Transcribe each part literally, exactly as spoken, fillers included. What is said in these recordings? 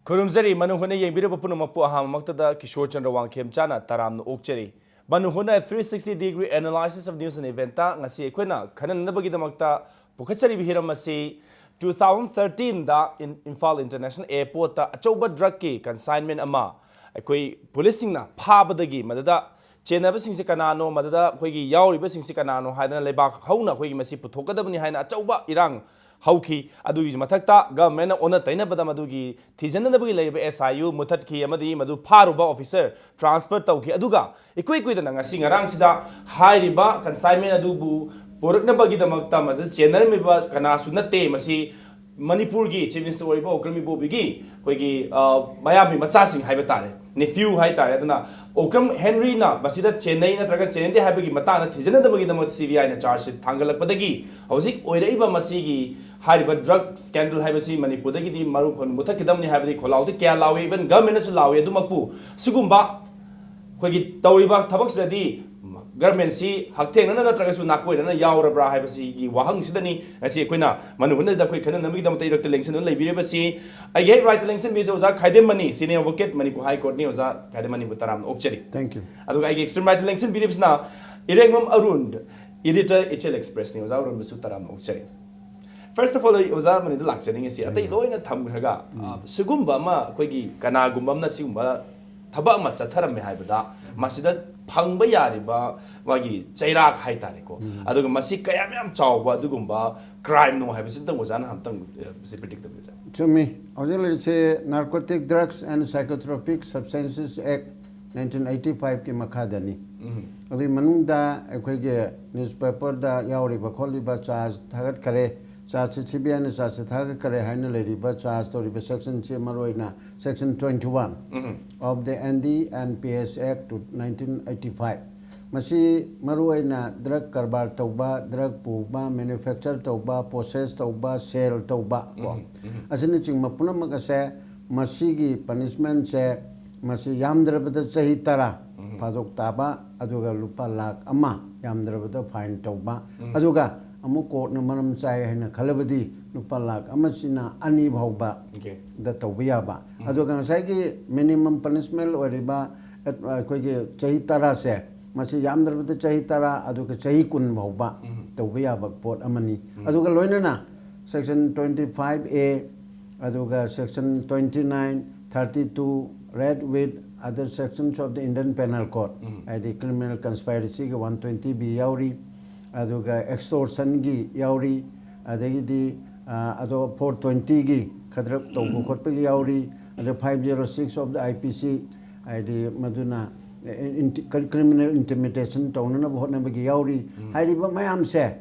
ꯈꯨꯔꯨꯝꯖꯔꯤ꯫ ꯃꯅꯨꯡ ꯍꯨꯠꯅ ꯌꯦꯡꯕꯤꯔꯕ ꯄꯨꯝꯅꯃꯛꯄꯨ ꯑꯍꯥꯟꯕꯃꯛꯇꯗ ꯀꯤꯁꯣꯔ ꯆꯟꯗ꯭ꯔ ꯋꯥꯡꯈꯦꯝꯆꯥꯅ ꯇꯔꯥꯝꯅ ꯑꯣꯛꯆꯔꯤ꯫ ꯃꯅꯨꯡ ꯍꯨꯠꯅ three sixty degree analysis of news and eventꯇ ꯉꯁꯤ ꯑꯩꯈꯣꯏꯅ ꯈꯟꯅꯅꯕꯒꯤꯗꯃꯛꯇ ꯄꯨꯈꯠꯆꯔꯤꯕ ꯍꯤꯔꯝ ꯑꯁꯤ two thousand thirteenꯗ ꯏꯝꯐꯥꯜ International Airportꯇ ꯑꯆꯧꯕ drugꯀꯤ consignment ꯑꯃ ꯑꯩꯈꯣꯏ ꯄꯨꯂꯤꯁꯁꯤꯡꯅ ꯐꯥꯕꯗꯒꯤ ꯃꯗꯨꯗ ꯆꯦꯟꯅꯕꯁꯤꯡꯁꯤ ꯀꯅꯥꯅꯣ, ꯃꯗꯨꯗ ꯑꯩꯈꯣꯏꯒꯤ ꯌꯥꯎꯔꯤꯕꯁꯤꯡꯁꯤ ꯀꯅꯥꯅꯣ ꯍꯥꯏꯗꯅ ꯂꯩꯕꯥꯛ ꯍꯧꯅ ꯑꯩꯈꯣꯏꯒꯤ ꯃꯁꯤ ꯄꯨꯊꯣꯛꯀꯗꯕꯅꯤ ꯍꯥꯏꯅ ꯑꯆꯧꯕ ꯏꯔꯥꯡ ꯍꯧꯈꯤ꯫ ꯑꯗꯨꯒꯤ ꯃꯊꯛꯇ governmentꯅ ꯑꯣꯟꯅ ꯇꯩꯅꯕꯗ ꯃꯗꯨꯒꯤ ꯊꯤꯖꯤꯟꯅꯅꯕꯒꯤ ꯂꯩꯔꯤꯕ S I U ꯃꯨꯊꯠꯈꯤ ꯑꯃꯗꯤ ꯃꯗꯨ ꯐꯥꯔꯨꯕ officer transfer ꯇꯧꯈꯤ꯫ ꯑꯗꯨꯒ ꯏꯀꯨꯏ ꯀꯨꯏꯗꯅ ꯉꯁꯤ ꯉꯔꯥꯡꯁꯤꯗ ꯍꯥꯏꯔꯤꯕ consignment ꯑꯗꯨꯕꯨ ꯄꯨꯔꯛꯅꯕꯒꯤꯗꯃꯛꯇ, ꯃꯗꯨꯗ ꯆꯦꯟꯅꯔꯝꯃꯤꯕ ꯀꯅꯥꯁꯨ ꯅꯠꯇꯦ, ꯃꯁꯤ ꯃꯅꯤꯄꯨꯔꯒꯤ Chief Minister ꯑꯣꯏꯔꯤꯕ ꯑꯣꯀ꯭ꯔꯝ ꯏꯕꯣꯕꯤꯒꯤ ꯑꯩꯈꯣꯏꯒꯤ, ꯑ, ꯃꯌꯥꯝꯕꯒꯤ ꯃꯆꯥꯁꯤꯡ ꯍꯥꯏꯕ ꯇꯥꯔꯦ, nephew ꯍꯥꯏ ꯇꯥꯔꯦ꯫ ꯑꯗꯨꯅ ꯑꯣꯀ꯭ꯔꯝ ꯍꯦꯟꯔꯤꯅ ꯃꯁꯤꯗ ꯆꯦꯟꯅꯩ ꯅꯠꯇ꯭ꯔꯒ ꯆꯦꯟꯅꯗꯦ ꯍꯥꯏꯕꯒꯤ ꯃꯇꯥꯡꯗ ꯊꯤꯖꯤꯟꯅꯗꯕꯒꯤꯗꯃꯛ C B Iꯅ charge sheet ꯊꯥꯡꯒꯠꯂꯛꯄꯗꯒꯤ ꯍꯧꯖꯤꯛ ꯑꯣꯏꯔꯛꯏꯕ ꯃꯁꯤꯒꯤ ꯍꯥꯏꯔꯤꯕ drug scandal ꯍꯥꯏꯕꯁꯤ ꯃꯅꯤꯄꯨꯔꯗꯒꯤꯗꯤ ꯃꯔꯨ ꯈꯣꯟ ꯃꯨꯊꯠꯈꯤꯗꯕꯅꯤ ꯍꯥꯏꯕꯗꯤ ꯈꯣꯜꯂꯥꯎꯗꯤ ꯀꯌꯥ ꯂꯥꯎꯏ, even governmentꯅꯁꯨ ꯂꯥꯎꯏ꯫ ꯑꯗꯨꯃꯛꯄꯨ ꯁꯤꯒꯨꯝꯕ ꯑꯩꯈꯣꯏꯒꯤ ꯇꯧꯔꯤꯕ ꯊꯕꯛꯁꯤꯗꯗꯤ governmentꯁꯤ ꯍꯛꯊꯦꯡꯅꯅ ꯅꯠꯇ꯭ꯔꯒꯁꯨ ꯅꯥꯀꯣꯏꯅꯅ ꯌꯥꯎꯔꯕ꯭ꯔꯥ ꯍꯥꯏꯕꯁꯤꯒꯤ ꯋꯥꯍꯪꯁꯤꯗꯅꯤ ꯉꯁꯤ ꯑꯩꯈꯣꯏꯅ ꯃꯅꯨꯡ ꯍꯨꯠꯅꯗ ꯑꯩꯈꯣꯏ ꯈꯟꯅꯅꯕꯒꯤꯗꯃꯛꯇ ꯏꯔꯛꯇ ꯂꯦꯡꯁꯤꯟꯗꯨꯅ ꯂꯩꯕꯤꯔꯤꯕꯁꯤ꯫ ꯑꯩꯒꯤ ꯍꯦꯛ rightꯇ ꯂꯦꯡꯁꯤꯟꯕꯤꯔꯤꯁꯦ ꯑꯣꯖꯥ ꯈꯥꯏꯗꯦꯝ ꯃꯅꯤ, senior advocate, ꯃꯅꯤꯄꯨꯔ High Courtꯅꯤ꯫ ꯑꯣꯖꯥ ꯈꯥꯏꯗꯦꯝ ꯃꯅꯤꯕꯨ ꯇꯔꯥꯝꯅ ꯑꯣꯛꯆꯔꯤ꯫ Thank you. ꯑꯗꯨꯒ ꯑꯩꯒꯤ extreme rightꯇ ꯂꯦꯡꯁꯤꯟꯕꯤꯔꯤꯕꯁꯤꯅ ꯏꯔꯦꯡꯕꯝ ꯑꯔꯨꯟ, editor Ichel Expressꯅꯤ꯫ ꯑꯣꯖꯥ ꯑꯔꯨꯟꯕꯨꯁꯨ ꯇꯔꯥꯝꯅ ꯑꯣꯛꯆꯔꯤ꯫ First of all, ꯑꯩ ꯑꯣꯖꯥ ꯃꯅꯤꯗ ꯂꯥꯛꯆꯅꯤꯡꯉꯤꯁꯤ ꯑꯇꯩ ꯂꯣꯏꯅ ꯊꯝꯈ꯭ꯔꯒ, ꯑ, ꯁꯤꯒꯨꯝꯕ ꯑꯃ ꯑꯩꯈꯣꯏꯒꯤ ꯀꯅꯥꯒꯨꯝꯕ ꯑꯃꯅ ꯁꯤꯒꯨꯝꯕ ꯊꯕꯛ ꯑꯃ ꯆꯠꯊꯔꯝꯃꯦ ꯍꯥꯏꯕꯗ ꯃꯁꯤꯗ ꯐꯪꯕ ꯌꯥꯔꯤꯕ ꯃꯥꯒꯤ ꯆꯩꯔꯥꯛ ꯍꯥꯏꯇꯥꯔꯦꯀꯣ, ꯑꯗꯨꯒ ꯃꯁꯤ ꯀꯌꯥꯝ ꯌꯥꯝ ꯆꯥꯎꯕ ꯑꯗꯨꯒꯨꯝꯕ crimeꯅꯣ ꯍꯥꯏꯕꯁꯤꯇꯪ ꯑꯣꯖꯥꯅ ꯑꯝꯇꯪ, ꯑ, ꯁꯤ predict ꯇꯧꯕꯤꯌꯨ꯫ ꯆꯨꯝꯃꯤ꯫ ꯍꯧꯖꯤꯛ ꯂꯩꯔꯤꯁꯦ Narcotic Drugs and Psychotropic Substances Act nineteen eighty fiveꯀꯤ ꯃꯈꯥꯗꯅꯤ꯫ ꯑꯗꯨꯒꯤ ꯃꯅꯨꯡꯗ ꯑꯩꯈꯣꯏꯒꯤ newspaperꯗ ꯌꯥꯎꯔꯤꯕ ꯈꯣꯠꯂꯤꯕ charge ꯊꯥꯒꯠꯈꯔꯦ, chargeꯁꯤ C B Iꯅ chargeꯁꯤ ꯊꯥꯒꯠꯈꯔꯦ ꯍꯥꯏꯅ ꯂꯩꯔꯤꯕ charge ꯇꯧꯔꯤꯕ sectionꯁꯤ ꯃꯔꯨꯑꯣꯏꯅ section twenty one of the N D and P S Act nineteen eighty five꯫ ꯃꯁꯤ ꯃꯔꯨꯑꯣꯏꯅ drug ꯀꯔꯕꯥꯔ ꯇꯧꯕ, drug ꯄꯨꯕ, manufacture ꯇꯧꯕ, possess ꯇꯧꯕ, sell ꯇꯧꯕ ꯀꯣ, ꯑꯁꯤꯅꯆꯤꯡꯕ ꯄꯨꯝꯅꯃꯛ ꯑꯁꯦ ꯃꯁꯤꯒꯤ punishmentꯁꯦ ꯃꯁꯤ ꯌꯥꯝꯗ꯭ꯔꯕꯗ ꯆꯍꯤ ꯇꯔꯥ ꯐꯥꯗꯣꯛ ꯇꯥꯕ, ꯑꯗꯨꯒ ꯂꯨꯄꯥ ꯂꯥꯈ ꯑꯃ ꯌꯥꯝꯗ꯭ꯔꯕꯗ fine ꯇꯧꯕ, ꯑꯗꯨꯒ ꯑꯃꯨꯛ ꯀꯣꯔꯠꯅ ꯃꯔꯝ ꯆꯥꯏ ꯍꯥꯏꯅ ꯈꯜꯂꯕꯗꯤ ꯂꯨꯄꯥ ꯂꯥꯈ ꯑꯃꯁꯤꯅ ꯑꯅꯤ ꯐꯥꯎꯕ Okay. ꯗ ꯇꯧꯕ ꯌꯥꯕ꯫ ꯑꯗꯨꯒ ꯉꯁꯥꯏꯒꯤ minimum punishment ꯑꯣꯏꯔꯤꯕ ꯑꯦꯠ-, ꯑꯩꯈꯣꯏꯒꯤ ꯆꯍꯤ ꯇꯔꯥꯁꯦ, ꯃꯁꯤ ꯌꯥꯝꯗ꯭ꯔꯕꯗ ꯆꯍꯤ ꯇꯔꯥ, ꯑꯗꯨꯒ ꯆꯍꯤ ꯀꯨꯟ ꯐꯥꯎꯕ ꯇꯧꯕ ꯌꯥꯕ ꯄꯣꯠ ꯑꯃꯅꯤ꯫ ꯑꯗꯨꯒ ꯂꯣꯏꯅꯅ section twenty five A, ꯑꯗꯨꯒ section twenty nine, thirty two, read with other sections of the Indian Penal Code, ꯍꯥꯏꯗꯤ criminal conspiracy ꯒꯤ one twenty B ꯌꯥꯎꯔꯤ, ꯑꯗꯨꯒ extortion ꯒꯤ ꯌꯥꯎꯔꯤ, ꯑꯗꯒꯤꯗꯤ ꯑꯗꯣ four twenty ꯒꯤ ꯈꯗ꯭ꯔꯛ ꯇꯧꯕ ꯈꯣꯠꯄꯒꯤ ꯌꯥꯎꯔꯤ, ꯑꯗ five zero six of the I P C, ꯍꯥꯏꯗꯤ ꯃꯗꯨꯅ criminal intimidation ꯇꯧꯅꯅꯕ ꯍꯣꯠꯅꯕꯒꯤ ꯌꯥꯎꯔꯤ꯫ ꯍꯥꯏꯔꯤꯕ ꯃꯌꯥꯝꯁꯦ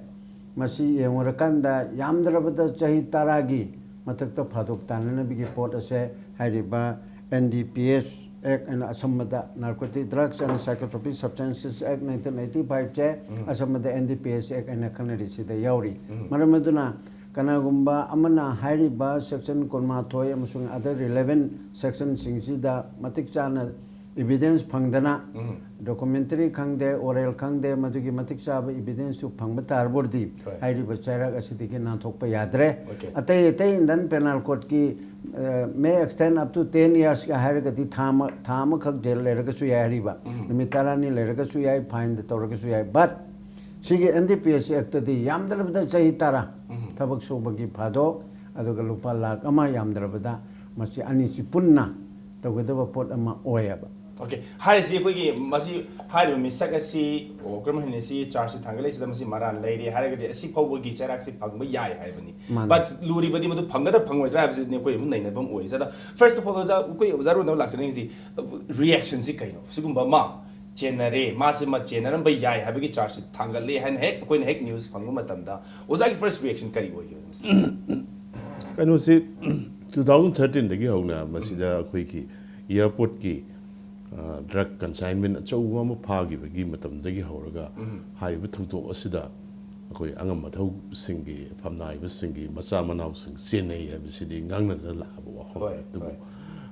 ꯃꯁꯤ ꯌꯦꯡꯉꯨꯔꯀꯥꯟꯗ ꯌꯥꯝꯗ꯭ꯔꯕꯗ ꯆꯍꯤ ꯇꯔꯥꯒꯤ ꯃꯊꯛꯇ ꯐꯥꯗꯣꯛ ꯇꯥꯅꯅꯕꯒꯤ ꯄꯣꯠ ꯑꯁꯦ ꯍꯥꯏꯔꯤꯕ N D P S Act ꯍꯥꯏꯅ ꯑꯁꯝꯕꯗ Narcotic Drugs and Psychotropic Substances Act nineteen eighty five say ꯑꯁꯝꯕꯗ N D P S Act ꯍꯥꯏꯅ ꯈꯪꯅꯔꯤꯁꯤꯗ ꯌꯥꯎꯔꯤ꯫ ꯃꯔꯝ ꯑꯗꯨꯅ ꯀꯅꯥꯒꯨꯝꯕ ꯑꯃꯅ ꯍꯥꯏꯔꯤꯕ section ꯀꯨꯟꯃꯥꯊꯣꯏ ꯑꯃꯁꯨꯡ other relevant section ꯁꯤꯡꯁꯤꯗ ꯃꯇꯤꯛ ꯆꯥꯅ evidence ꯐꯪꯗꯅ, documentary ꯈꯪꯗꯦ, oral ꯈꯪꯗꯦ, ꯃꯗꯨꯒꯤ ꯃꯇꯤꯛ ꯆꯥꯕ evidence ꯁꯨ ꯐꯪꯕ ꯇꯥꯔꯕꯗꯤ ꯍꯣꯏ꯫ ꯍꯥꯏꯔꯤꯕ ꯆꯩꯔꯥꯛ ꯑꯁꯤꯗꯒꯤ ꯅꯥꯟꯊꯣꯛꯄ ꯌꯥꯗ꯭ꯔꯦ꯫ Okay. ꯑꯇꯩ ꯑꯇꯩ Indian Penal Code ꯀꯤ may extend up to ten years ꯀ ꯍꯥꯏꯔꯒꯗꯤ ꯊꯥ ꯑꯃ, ꯊꯥ ꯑꯃꯈꯛ ꯖꯦꯜ ꯂꯩꯔꯒꯁꯨ ꯌꯥꯏ ꯍꯥꯏꯔꯤꯕ, ꯅꯨꯃꯤꯠ ꯇꯔꯥꯅꯤ ꯂꯩꯔꯒꯁꯨ ꯌꯥꯏ, fine ꯗ ꯇꯧꯔꯒꯁꯨ ꯌꯥꯏ꯫ But ꯁꯤꯒꯤ N D P S Act ꯇꯗꯤ ꯌꯥꯝꯗ꯭ꯔꯕꯗ ꯆꯍꯤ ꯇꯔꯥ ꯊꯕꯛ ꯁꯨꯕꯒꯤ ꯐꯥꯗꯣꯛ, ꯑꯗꯨꯒ ꯂꯨꯄꯥ ꯂꯥꯈ ꯑꯃ ꯌꯥꯝꯗ꯭ꯔꯕꯗ, ꯃꯁꯤ ꯑꯅꯤꯁꯤ ꯄꯨꯟꯅ ꯇꯧꯒꯗꯕ ꯄꯣꯠ ꯑꯃ ꯑꯣꯏꯌꯦꯕ꯫ Okay, ꯍꯥꯏꯔꯤꯁꯤ ꯑꯩꯈꯣꯏꯒꯤ ꯃꯁꯤ ꯍꯥꯏꯔꯤꯕ ꯃꯤꯁꯛ ꯑꯁꯤ, ꯑꯣ, ꯀꯔꯝ ꯍꯥꯏꯅ ꯁꯤ charge sheet ꯊꯥꯡꯒꯠꯂꯛꯏꯁꯤꯗ ꯃꯁꯤ ꯃꯔꯥꯜ ꯂꯩꯔꯦ ꯍꯥꯏꯔꯒꯗꯤ ꯑꯁꯤ ꯐꯥꯎꯕꯒꯤ ꯆꯩꯔꯥꯛꯁꯤ ꯐꯪꯕ ꯌꯥꯏ ꯍꯥꯏꯕꯅꯤ꯫ ꯃꯥꯅꯤ꯫ But ꯂꯨꯔꯤꯕꯗꯤ ꯃꯗꯨ ꯐꯪꯒꯗ꯭ꯔꯥ ꯐꯪꯉꯣꯏꯗ꯭ꯔꯥ ꯍꯥꯏꯕꯁꯤꯗꯤ ꯑꯩꯈꯣꯏ ꯑꯃꯨꯛ ꯅꯩꯅꯕ ꯑꯃ ꯑꯣꯏꯔꯤ꯫ ꯑꯗ first of all, ꯑꯣꯖꯥ, ꯑꯩꯈꯣꯏ ꯑꯣꯖꯥ ꯔꯣꯅꯕ ꯂꯥꯛꯆꯅꯤꯡꯉꯤꯁꯤ, reaction ꯁꯤ ꯀꯩꯅꯣ? ꯁꯤꯒꯨꯝꯕ ꯑꯃ ꯆꯦꯟꯅꯔꯦ, ꯃꯥꯁꯦ ꯃꯥ ꯆꯦꯟꯅꯔꯝꯕ ꯌꯥꯏ ꯍꯥꯏꯕꯒꯤ charge sheet ꯊꯥꯡꯒꯠꯂꯦ ꯍꯥꯏꯅ ꯍꯦꯛ ꯑꯩꯈꯣꯏꯅ ꯍꯦꯛ news ꯐꯪꯕ ꯃꯇꯝꯗ ꯑꯣꯖꯥꯒꯤ first reaction ꯀꯔꯤ ꯑꯣꯏꯒꯦ? ꯀꯩꯅꯣꯁꯤ, two thousand thirteen ꯗꯒꯤ ꯍꯧꯅ ꯃꯁꯤꯗ ꯑꯩꯈꯣꯏꯒꯤ airport ꯀꯤ drug consignment ꯑꯆꯧꯕ ꯑꯃ ꯐꯥꯈꯤꯕꯒꯤ ꯃꯇꯝꯗꯒꯤ ꯍꯧꯔꯒ ꯍꯥꯏꯔꯤꯕ ꯊꯧꯗꯣꯛ ꯑꯁꯤꯗ ꯑꯩꯈꯣꯏ ꯑꯉꯝ ꯑꯊꯧꯁꯤꯡꯒꯤ, ꯐꯝꯅꯥꯏꯕꯁꯤꯡꯒꯤ ꯃꯆꯥ ꯃꯅꯥꯎꯁꯤꯡ ꯆꯦꯟꯅꯩ ꯍꯥꯏꯕꯁꯤꯗꯤ ꯉꯥꯡꯅꯗꯅ ꯂꯥꯛꯑꯕ ꯋꯥꯐꯝ ꯍꯣꯏ, ꯑꯗꯨꯕꯨ, ꯍꯣꯏ꯫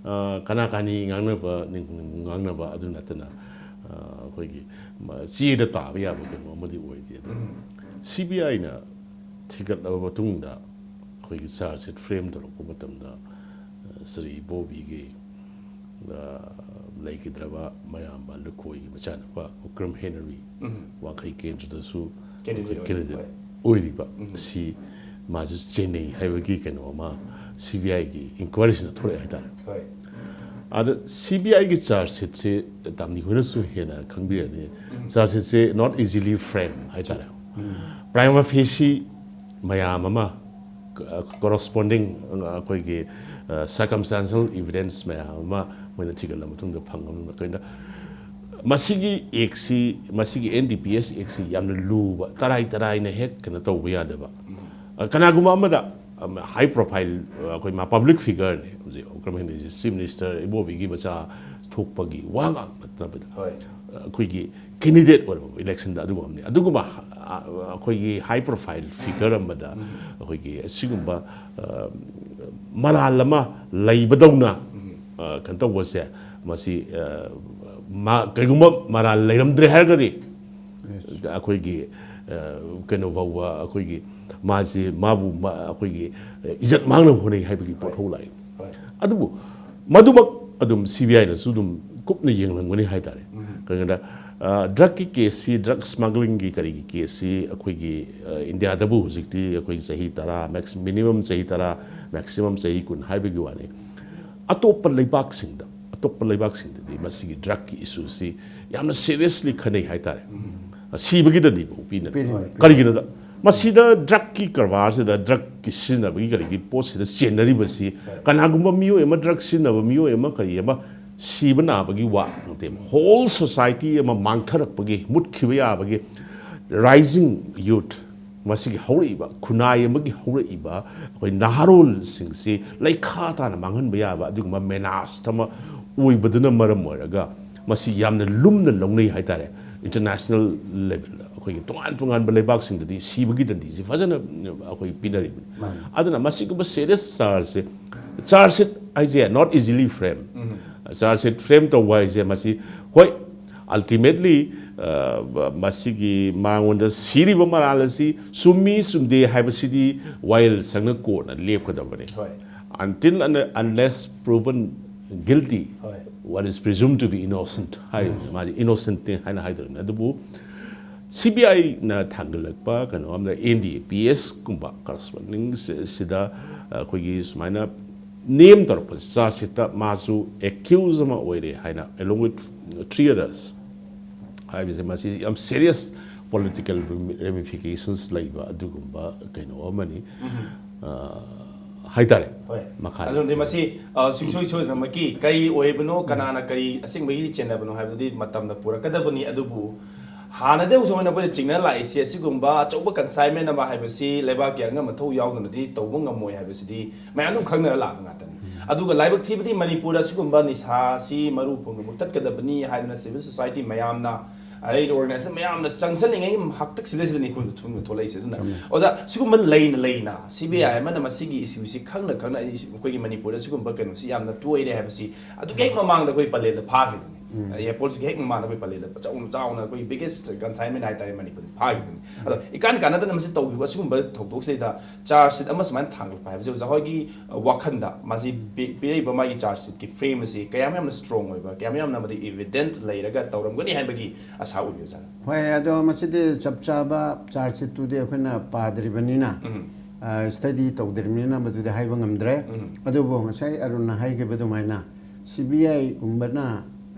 ꯑ, ꯀꯅꯥ ꯀꯅꯤ ꯉꯥꯡꯅꯕ, ꯅꯤꯡ-, ꯉꯥꯡꯅꯕ ꯑꯗꯨ ꯅꯠꯇꯅ, ꯑ, ꯑꯩꯈꯣꯏꯒꯤ, ꯃ-, ꯆꯦꯗ ꯇꯥꯕ ꯌꯥꯕ ꯀꯩꯅꯣ ꯑꯃꯗꯤ ꯑꯣꯏꯗꯦ꯫ ꯑꯗꯨ ꯁꯤ ꯕꯤ ꯑꯥꯏꯅ ꯊꯤꯒꯠꯂꯕ ꯃꯇꯨꯡꯗ ꯑꯩꯈꯣꯏꯒꯤ ꯆꯥꯔꯖ ꯁꯤꯠ ꯐ꯭ꯔꯦꯝ ꯇꯧꯔꯛꯄ ꯃꯇꯝꯗ, ꯑ, ꯁ꯭ꯔꯤ ꯏꯕꯣꯕꯤꯒꯤ, ꯑ, ꯂꯩꯈꯤꯗ꯭ꯔꯕ ꯃꯌꯥꯝꯕ ꯂꯨꯈꯣꯏꯒꯤ ꯃꯆꯥꯅꯨꯄꯥ ꯎꯀ꯭ꯔꯝ ꯍꯦꯅꯔꯤ, ꯎꯝ꯫ ꯋꯥꯡꯈꯩ ꯀꯦꯟꯗ꯭ꯔꯗꯁꯨ ꯀꯦꯟꯗꯤꯗꯦꯠ ꯑꯩꯈꯣꯏ ꯑꯣꯏꯅ, ꯀꯦꯟꯗꯤꯗꯦꯠ ꯍꯣꯏ꯫ ꯑꯣꯏꯔꯤꯕ ꯎꯝ꯫ ꯑꯁꯤ ꯃꯥꯁꯨ ꯆꯦꯟꯅꯩ ꯍꯥꯏꯕꯒꯤ ꯀꯩꯅꯣ ꯑꯃ ꯁꯤ ꯕꯤ ꯑꯥꯏꯒꯤ ꯏꯟꯀ꯭ꯋꯥꯏꯔꯤꯁꯤꯅ ꯊꯣꯛꯂꯛꯑꯦ ꯍꯥꯏꯇꯥꯔꯦ꯫ ꯍꯣꯏ꯫ ꯑꯗ ꯁꯤ ꯕꯤ ꯑꯥꯏꯒꯤ ꯆꯥꯔꯖ ꯁꯤꯠꯁꯦ ꯇꯥꯝꯅꯤ ꯍꯣꯏꯅꯁꯨ ꯍꯦꯟꯅ ꯈꯪꯕꯤꯔꯅꯤ꯫ ꯎꯝ꯫ ꯆꯥꯔꯖ ꯁꯤꯠꯁꯦ not easily frame ꯍꯥꯏꯇꯥꯔꯦ꯫ ꯎꯝ꯫ Prima facie ꯃꯌꯥꯝ ꯑꯃ, ꯀ-, corresponding, ꯑꯩꯈꯣꯏꯒꯤ, ꯑ, circumstantial evidence ꯃꯌꯥꯝ ꯑꯃ ꯃꯣꯏꯅ ꯊꯤꯒꯠꯂ ꯃꯇꯨꯡꯗ ꯐꯪꯉꯕꯅꯤꯅ ꯑꯩꯈꯣꯏꯅ ꯃꯁꯤꯒꯤ ꯑꯦꯛꯁꯤ, ꯃꯁꯤꯒꯤ ꯑꯦꯟ ꯗꯤ ꯄꯤ ꯑꯦꯁ ꯑꯦꯛꯁꯤ ꯌꯥꯝꯅ ꯂꯨꯕ, ꯇꯔꯥꯏ ꯇꯔꯥꯏꯅ ꯍꯦꯛ ꯀꯩꯅꯣ ꯇꯧꯕ ꯌꯥꯗꯕ꯫ ꯎꯝ꯫ ꯑ, ꯀꯅꯥꯒꯨꯝꯕ ꯑꯃꯗ, ꯑꯝ, high profile, ꯑ, ꯑꯩꯈꯣꯏ ꯃꯥ public figureꯅꯦ ꯍꯧꯖꯤꯛ, ꯎꯀ꯭ꯔꯝ ꯍꯦꯅꯔꯤꯁꯦ chief minister ꯏꯕꯣꯕꯤꯒꯤ ꯃꯆꯥ ꯊꯣꯛꯄꯒꯤ ꯋꯥ ꯉꯥꯛ ꯅꯠꯇꯕꯤꯗ, ꯍꯣꯏ꯫ ꯑ, ꯑꯩꯈꯣꯏꯒꯤ candidate ꯑꯣꯏꯔꯕ electionꯗ ꯑꯗꯨꯒꯨꯝꯕ ꯑꯃꯅꯤ꯫ ꯑꯗꯨꯒꯨꯝꯕ, ꯑ, ꯑꯩꯈꯣꯏꯒꯤ high profile figure ꯑꯃꯗ ꯎꯝ꯫ ꯑꯩꯈꯣꯏꯒꯤ ꯑꯁꯤꯒꯨꯝꯕ, ꯑ, ꯃꯔꯥꯜ ꯑꯃ ꯂꯩꯕꯗꯧꯅ, ꯎꯝ꯫ ꯑ, ꯀꯩꯅꯣ ꯇꯧꯕꯁꯦ, ꯃꯁꯤ, ꯑ, ꯃꯥ ꯀꯩꯒꯨꯝꯕ ꯃꯔꯥꯜ ꯂꯩꯔꯝꯗ꯭ꯔꯦ ꯍꯥꯏꯔꯒꯗꯤ, ꯑꯩꯈꯣꯏꯒꯤ, ꯑ, ꯀꯩꯅꯣ ꯐꯥꯎꯕ ꯑꯩꯈꯣꯏꯒꯤ ꯃꯥꯁꯤ, ꯃꯥꯕꯨ ꯃꯥ-, ꯑꯩꯈꯣꯏꯒꯤ, ꯑ, ꯏꯖꯠ ꯃꯥꯡꯅꯕ ꯍꯣꯠꯅꯩ ꯍꯥꯏꯕꯒꯤ ꯄꯣꯠ ꯐꯥꯎ ꯂꯥꯛꯏ꯫ ꯍꯣꯏ꯫ ꯑꯗꯨꯕꯨ ꯃꯗꯨꯃꯛ ꯑꯗꯨꯝ ꯁꯤ ꯕꯤ ꯑꯥꯏꯅꯁꯨ ꯑꯗꯨꯝ ꯀꯨꯞꯅ ꯌꯦꯡꯂꯝꯒꯅꯤ ꯍꯥꯏꯇꯥꯔꯦ꯫ ꯎꯝ꯫ ꯀꯩꯒꯤꯅꯣꯗ, ꯑ, drugꯀꯤ caseꯁꯤ, drug smugglingꯒꯤ ꯀꯔꯤꯒꯤ caseꯁꯤ ꯑꯩꯈꯣꯏꯒꯤ, ꯑ, ꯏꯟꯗꯤꯌꯥꯗꯕꯨ ꯍꯧꯖꯤꯛꯇꯤ ꯑꯩꯈꯣꯏꯒꯤ ꯆꯍꯤ ꯇꯔꯥ, max-, minimum ꯆꯍꯤ ꯇꯔꯥ, maximum ꯆꯍꯤ ꯀꯨꯟ ꯍꯥꯏꯕꯒꯤ ꯋꯥꯅꯤ꯫ ꯑꯇꯣꯞꯄ ꯂꯩꯕꯥꯛꯁꯤꯡꯗ, ꯑꯇꯣꯞꯄ ꯂꯩꯕꯥꯛꯁꯤꯡꯗꯗꯤ ꯃꯁꯤꯒꯤ drugꯀꯤ issueꯁꯤ ꯌꯥꯝꯅ seriously ꯈꯟꯅꯩ ꯍꯥꯏꯇꯥꯔꯦ꯫ ꯎꯝ꯫ ꯁꯤꯕꯒꯤꯗꯅꯤꯕ ꯄꯤꯅꯔꯤ꯫ ꯄꯤꯅꯔꯤ꯫ ꯀꯔꯤꯒꯤꯅꯣꯗ ꯃꯁꯤꯗ drugꯀꯤ ꯀꯔꯕꯥꯔꯁꯤꯗ, drugꯀꯤ ꯁꯤꯖꯤꯟꯅꯕꯒꯤ ꯀꯔꯤꯒꯤ ꯄꯣꯠꯁꯤꯗ ꯆꯦꯟꯅꯔꯤꯕꯁꯤ, ꯍꯣꯏ꯫ ꯀꯅꯥꯒꯨꯝꯕ ꯃꯤꯑꯣꯏ ꯑꯃ, drug ꯁꯤꯖꯤꯟꯅꯕ ꯃꯤꯑꯣꯏ ꯑꯃ ꯀꯔꯤ ꯑꯃ ꯁꯤꯕ ꯅꯥꯕꯒꯤ ꯋꯥ ꯅꯠꯇꯦ꯫ Whole society ꯑꯃ ꯃꯥꯡꯊꯔꯛꯄꯒꯤ, ꯃꯨꯠꯈꯤꯕ ꯌꯥꯕꯒꯤ, rising youth, ꯃꯁꯤꯒꯤ ꯍꯧꯔꯛꯏꯕ, ꯈꯨꯟꯅꯥꯏ ꯑꯃꯒꯤ ꯍꯧꯔꯛꯏꯕ ꯑꯩꯈꯣꯏ ꯅꯍꯥꯔꯣꯜꯁꯤꯡꯁꯤ ꯂꯩꯈꯥ ꯇꯥꯅ ꯃꯥꯡꯍꯟꯕ ꯌꯥꯕ ꯑꯗꯨꯒꯨꯝꯕ menace ꯑꯃ ꯑꯣꯏꯕꯗꯨꯅ ꯃꯔꯝ ꯑꯣꯏꯔꯒ, ꯃꯁꯤ ꯌꯥꯝꯅ ꯂꯨꯝꯅ ꯂꯧꯅꯩ ꯍꯥꯏꯇꯥꯔꯦ꯫ International levelꯗ ꯑꯩꯈꯣꯏꯒꯤ ꯇꯣꯉꯥꯟ ꯇꯣꯉꯥꯟꯕ ꯂꯩꯕꯥꯛꯁꯤꯡꯗꯗꯤ ꯁꯤꯕꯒꯤ ꯗꯟꯗꯤꯁꯤ ꯐꯖꯅ ꯑꯩꯈꯣꯏ ꯄꯤꯅꯔꯤꯕꯅꯤ꯫ ꯃꯥꯅꯤ꯫ ꯑꯗꯨꯅ ꯃꯁꯤꯒꯨꯝꯕ serious chargeꯁꯦ, charge sheet ꯍꯥꯏꯁꯦ not easily frame꯫ Um. Charge sheet frame ꯇꯧꯕ ꯍꯥꯏꯁꯦ ꯃꯁꯤ, ꯍꯣꯏ, ultimately, ꯑ, ꯃꯁꯤꯒꯤ ꯃꯉꯣꯟꯗ ꯁꯤꯔꯤꯕ ꯃꯔꯥꯜ ꯑꯁꯤ ꯆꯨꯝꯃꯤ ꯆꯨꯝꯗꯦ ꯍꯥꯏꯕꯁꯤꯗꯤ ꯋꯥꯌꯦꯜ ꯁꯪꯅ ꯀꯣꯟꯅ ꯂꯦꯞꯀꯗꯕꯅꯤ꯫ ꯍꯣꯏ꯫ Until and unless proven guilty, ꯍꯣꯏ꯫ One is presumed to be innocent ꯍꯥꯏꯔꯤꯕꯅꯤ꯫ ꯃꯥꯁꯦ innocent ꯅꯤ ꯍꯥꯏꯅ ꯍꯥꯏꯗꯣꯔꯤꯕꯅꯤ꯫ ꯑꯗꯨꯕꯨ ꯁꯤ ꯕꯤ ꯑꯥꯏꯅ ꯊꯥꯡꯒꯠꯂꯛꯄ ꯀꯩꯅꯣ ꯑꯃꯗ ꯑꯦꯟ ꯗꯤ ꯑꯦ ꯄꯤ ꯑꯦꯁ ꯀꯨꯝꯕ corresponding ꯁꯤꯗ ꯑꯩꯈꯣꯏꯒꯤ ꯁꯨꯃꯥꯏꯅ name ꯇꯧꯔꯛꯄ ꯆꯥꯔꯖ ꯁꯤꯠꯇ ꯃꯥꯁꯨ accused ꯑꯃ ꯑꯣꯏꯔꯦ ꯍꯥꯏꯅ, along with three others ꯍꯥꯏꯕꯁꯦ, ꯃꯁꯤ ꯌꯥꯝ serious political ramifications ꯂꯩꯕ ꯑꯗꯨꯒꯨꯝꯕ ꯀꯩꯅꯣ ꯑꯃꯅꯤ꯫ ꯑ, ꯍꯥꯏꯇꯥꯔꯦ꯫ ꯍꯣꯏ꯫ ꯃꯈꯥ ꯑꯗꯨꯅꯗꯤ ꯃꯁꯤ, ꯑ, ꯁꯨꯡꯁꯣꯏ ꯁꯣꯏꯗꯅꯃꯛꯀꯤ ꯀꯔꯤ ꯑꯣꯏꯕꯅꯣ, ꯀꯅꯥꯅ ꯀꯔꯤ ꯑꯁꯦꯡꯕꯒꯤ ꯆꯦꯟꯅꯕꯅꯣ ꯍꯥꯏꯕꯗꯨꯗꯤ ꯃꯇꯝꯅ ꯄꯨꯔꯛꯀꯗꯕꯅꯤ꯫ ꯑꯗꯨꯕꯨ ꯍꯥꯟꯅꯗꯒꯤ ꯍꯧꯖꯤꯛ ꯑꯣꯏꯅ ꯑꯩꯈꯣꯏꯅ ꯆꯤꯡꯅ ꯂꯥꯛꯏꯁꯤ ꯑꯁꯤꯒꯨꯝꯕ ꯑꯆꯧꯕ consignment ꯑꯃ ꯍꯥꯏꯕꯁꯤ ꯂꯩꯕꯥꯛꯀꯤ ꯑꯉꯝ ꯑꯊꯧ ꯌꯥꯎꯗꯅꯗꯤ ꯇꯧꯕ ꯉꯝꯃꯣꯏ ꯍꯥꯏꯕꯁꯤꯗꯤ ꯃꯌꯥꯝ ꯑꯗꯨꯝ ꯈꯪꯅꯔ ꯂꯥꯛꯄ ꯉꯥꯛꯇꯅꯤ꯫ ꯑꯗꯨꯒ ꯂꯥꯏꯕꯛ ꯊꯤꯕꯗꯤ ꯃꯅꯤꯄꯨꯔꯗ ꯑꯁꯤꯒꯨꯝꯕ ꯅꯤꯁꯥꯁꯤ ꯃꯔꯨ ꯐꯪꯅ ꯃꯨꯊꯠꯀꯗꯕꯅꯤ ꯍꯥꯏꯗꯅ civil society ꯃꯌꯥꯝꯅ, ꯑꯗꯩꯗꯤ organization ꯃꯌꯥꯝꯅ ꯆꯪꯁꯤꯜꯂꯤꯉꯩꯒꯤ ꯍꯥꯛꯇꯛꯁꯤꯗꯩꯁꯤꯗꯅꯤ ꯑꯩꯈꯣꯏ ꯊꯨꯝꯅ ꯊꯣꯛꯂꯛꯏꯁꯦ꯫ ꯑꯗꯨꯅ ꯑꯣꯖꯥ, ꯁꯤꯒꯨꯝꯕ ꯂꯩꯅ ꯂꯩꯅ ꯁꯤ ꯕꯤ ꯑꯥꯏ ꯑꯃꯅ ꯃꯁꯤꯒꯤ issue ꯁꯤ ꯈꯪꯅ ꯈꯪꯅ ꯑꯩ ꯑꯩꯈꯣꯏꯒꯤ ꯃꯅꯤꯄꯨꯔꯗ ꯁꯤꯒꯨꯝꯕ ꯀꯩꯅꯣꯁꯤ ꯌꯥꯝꯅ ꯇꯣꯏꯔꯦ ꯍꯥꯏꯕꯁꯤ ꯑꯗꯨꯒꯤ ꯍꯦꯛ ꯃꯃꯥꯡꯗ ꯑꯩꯈꯣꯏ ꯄꯂꯦꯜꯗ ꯐꯥꯈꯤꯗꯨꯅꯤ꯫ ꯑꯦꯌꯔꯄꯣꯔꯠꯁꯤꯒꯤ ꯍꯦꯛ ꯃꯃꯥꯡꯗ ꯑꯩꯈꯣꯏ ꯄꯂꯦꯜꯗ ꯆꯥꯎꯅ ꯆꯥꯎꯅ ꯑꯩꯈꯣꯏꯒꯤ biggest consignment ꯍꯥꯏꯇꯥꯔꯦ ꯃꯅꯤꯄꯨꯔꯗ ꯐꯥꯈꯤꯕꯅꯤ꯫ ꯑꯗꯣ ꯏꯀꯥꯟ ꯀꯥꯟꯅꯗꯅ ꯃꯁꯤ ꯇꯧꯈꯤꯕ ꯑꯁꯤꯒꯨꯝꯕ ꯊꯧꯗꯣꯛꯁꯤꯗ charge sheet ꯑꯃ ꯁꯨꯃꯥꯏꯅ ꯊꯥꯡꯒꯠꯄ ꯍꯥꯏꯕꯁꯦ ꯑꯣꯖꯥ ꯍꯣꯏꯒꯤ, ꯑ, ꯋꯥꯈꯜꯗ ꯃꯁꯤ ꯄꯤ-, ꯄꯤꯔꯛꯏꯕ ꯃꯥꯒꯤ charge sheet ꯀꯤ frame ꯑꯁꯤ ꯀꯌꯥꯝ ꯌꯥꯝꯅ strong ꯑꯣꯏꯕ, ꯀꯌꯥꯝ ꯌꯥꯝꯅ ꯃꯗꯨ evident ꯂꯩꯔꯒ ꯇꯧꯔꯝꯒꯅꯤ ꯍꯥꯏꯕꯒꯤ ꯑꯁꯥ ꯎꯕꯤꯕ ꯖꯥꯠꯂ? ꯍꯣꯏ, ꯑꯗꯣ ꯃꯁꯤꯗꯤ ꯆꯞ ꯆꯥꯕ charge sheet ꯇꯨꯗꯤ ꯑꯩꯈꯣꯏꯅ ꯄꯥꯗ꯭ꯔꯤꯕꯅꯤꯅ, ꯎꯝ꯫ ꯑ, study ꯇꯧꯗ꯭ꯔꯤꯕꯅꯤꯅ ꯃꯗꯨꯗꯤ ꯍꯥꯏꯕ ꯉꯝꯗ꯭ꯔꯦ꯫ ꯎꯝ꯫ ꯑꯗꯨꯕꯨ ꯉꯁꯥꯏ ꯑꯔꯨꯟꯅ ꯍꯥꯏꯈꯤꯕ ꯑꯗꯨꯃꯥꯏꯅ ꯁꯤ ꯕꯤ ꯑꯥꯏꯒꯨꯝꯕꯅ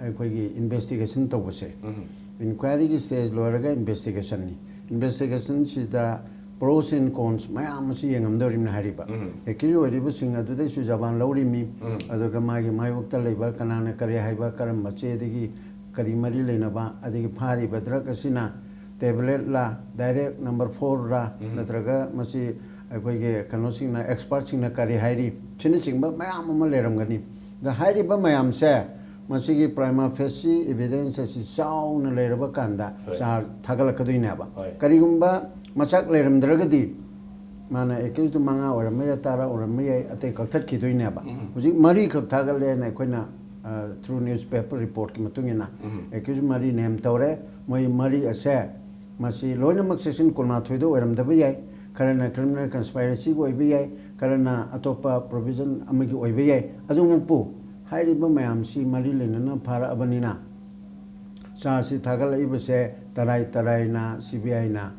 ꯑꯩꯈꯣꯏꯒꯤ investigation ꯇꯧꯕꯁꯦ, ꯎꯝ꯫ inquiry ꯒꯤ stage ꯂꯣꯏꯔꯒ investigation ꯅꯤ꯫ Investigation ꯁꯤꯗ pros and cons ꯃꯌꯥꯝ ꯑꯃꯁꯨ ꯌꯦꯡꯉꯝꯗꯧꯔꯤꯕꯅꯤ ꯍꯥꯏꯔꯤꯕ꯫ ꯎꯝ꯫ Accused ꯑꯣꯏꯔꯤꯕꯁꯤꯡ ꯑꯗꯨꯗꯩꯁꯨ ꯖꯕꯥꯟ ꯂꯧꯔꯤꯃꯤ꯫ ꯎꯝ꯫ ꯑꯗꯨꯒ ꯃꯥꯒꯤ ꯃꯥꯌꯣꯛꯇ ꯂꯩꯕ ꯀꯅꯥꯅ ꯀꯔꯤ ꯍꯥꯏꯕ, ꯀꯔꯝꯕ ꯆꯦꯗꯒꯤ ꯀꯔꯤ ꯃꯔꯤ ꯂꯩꯅꯕ, ꯑꯗꯒꯤ ꯐꯥꯔꯤꯕ drug ꯑꯁꯤꯅ tablet ꯂ, direct number four ꯔ, ꯎꯝ꯫ ꯅꯠꯇ꯭ꯔꯒ ꯃꯁꯤ ꯑꯩꯈꯣꯏꯒꯤ ꯀꯩꯅꯣꯁꯤꯡꯅ, expert ꯁꯤꯡꯅ ꯀꯔꯤ ꯍꯥꯏꯔꯤ, ꯁꯤꯅꯆꯤꯡꯕ ꯃꯌꯥꯝ ꯑꯃ ꯂꯩꯔꯝꯒꯅꯤ꯫ ꯑꯗ ꯍꯥꯏꯔꯤꯕ ꯃꯌꯥꯝꯁꯦ, ꯃꯁꯤꯒꯤ prima facie evidence ꯑꯁꯤ ꯆꯥꯎꯅ ꯂꯩꯔꯕ ꯀꯥꯟꯗ ꯍꯣꯏ꯫ charge ꯊꯥꯒꯠꯂꯛꯀꯗꯣꯏꯅꯦꯕ꯫ ꯍꯣꯏ꯫ ꯀꯔꯤꯒꯨꯝꯕ ꯃꯆꯥꯛ ꯂꯩꯔꯝꯗ꯭ꯔꯒꯗꯤ ꯃꯥꯅ accused ꯇꯨ ꯃꯉꯥ ꯑꯣꯏꯔꯝꯕ ꯌꯥꯏ, ꯇꯔꯥ ꯑꯣꯏꯔꯝꯕ ꯌꯥꯏ, ꯑꯇꯩ ꯀꯛꯊꯠꯈꯤꯗꯣꯏꯅꯦꯕ꯫ ꯎꯝ꯫ ꯍꯧꯖꯤꯛ ꯃꯔꯤꯈꯛ ꯊꯥꯒꯠꯂꯦꯅ ꯑꯩꯈꯣꯏꯅ ꯊ꯭ꯔꯨ ꯅ꯭ꯌꯨꯁ ꯄꯦꯄꯔ ꯔꯤꯄꯣꯔꯠꯀꯤ ꯃꯇꯨꯡ ꯏꯟꯅ ꯑꯦꯀ꯭ꯌꯨꯖ ꯃꯔꯤ ꯅꯦꯝ ꯇꯧꯔꯦ꯫ ꯃꯣꯏ ꯃꯔꯤ ꯑꯁꯦ ꯃꯁꯤ ꯂꯣꯏꯅꯃꯛ ꯁꯦꯛꯁꯟ ꯀꯨꯟꯃꯥꯊꯣꯏꯗ ꯑꯣꯏꯔꯝꯗꯕ ꯌꯥꯏ꯫ ꯈꯔꯅ ꯀ꯭ꯔꯤꯃꯤꯅꯦꯜ ꯀꯟꯁꯄꯥꯏꯔꯦꯁꯤꯒꯤ ꯑꯣꯏꯕ ꯌꯥꯏ, ꯈꯔꯅ ꯑꯇꯣꯞꯄ ꯄ꯭ꯔꯣꯚꯤꯖꯟ ꯑꯃꯒꯤ ꯑꯣꯏꯕ ꯌꯥꯏ꯫ ꯑꯗꯨꯃꯛꯄꯨ ꯍꯥꯏꯔꯤꯕ ꯃꯌꯥꯝꯁꯤ ꯃꯔꯤ ꯂꯩꯅꯅ ꯐꯥꯔꯛꯑꯕꯅꯤꯅ ꯆꯥꯔꯖꯁꯤ ꯊꯥꯒꯠꯂꯛꯏꯕꯁꯦ ꯇꯔꯥꯏ ꯇꯔꯥꯏꯅ ꯁꯤ ꯕꯤ ꯑꯥꯏꯅ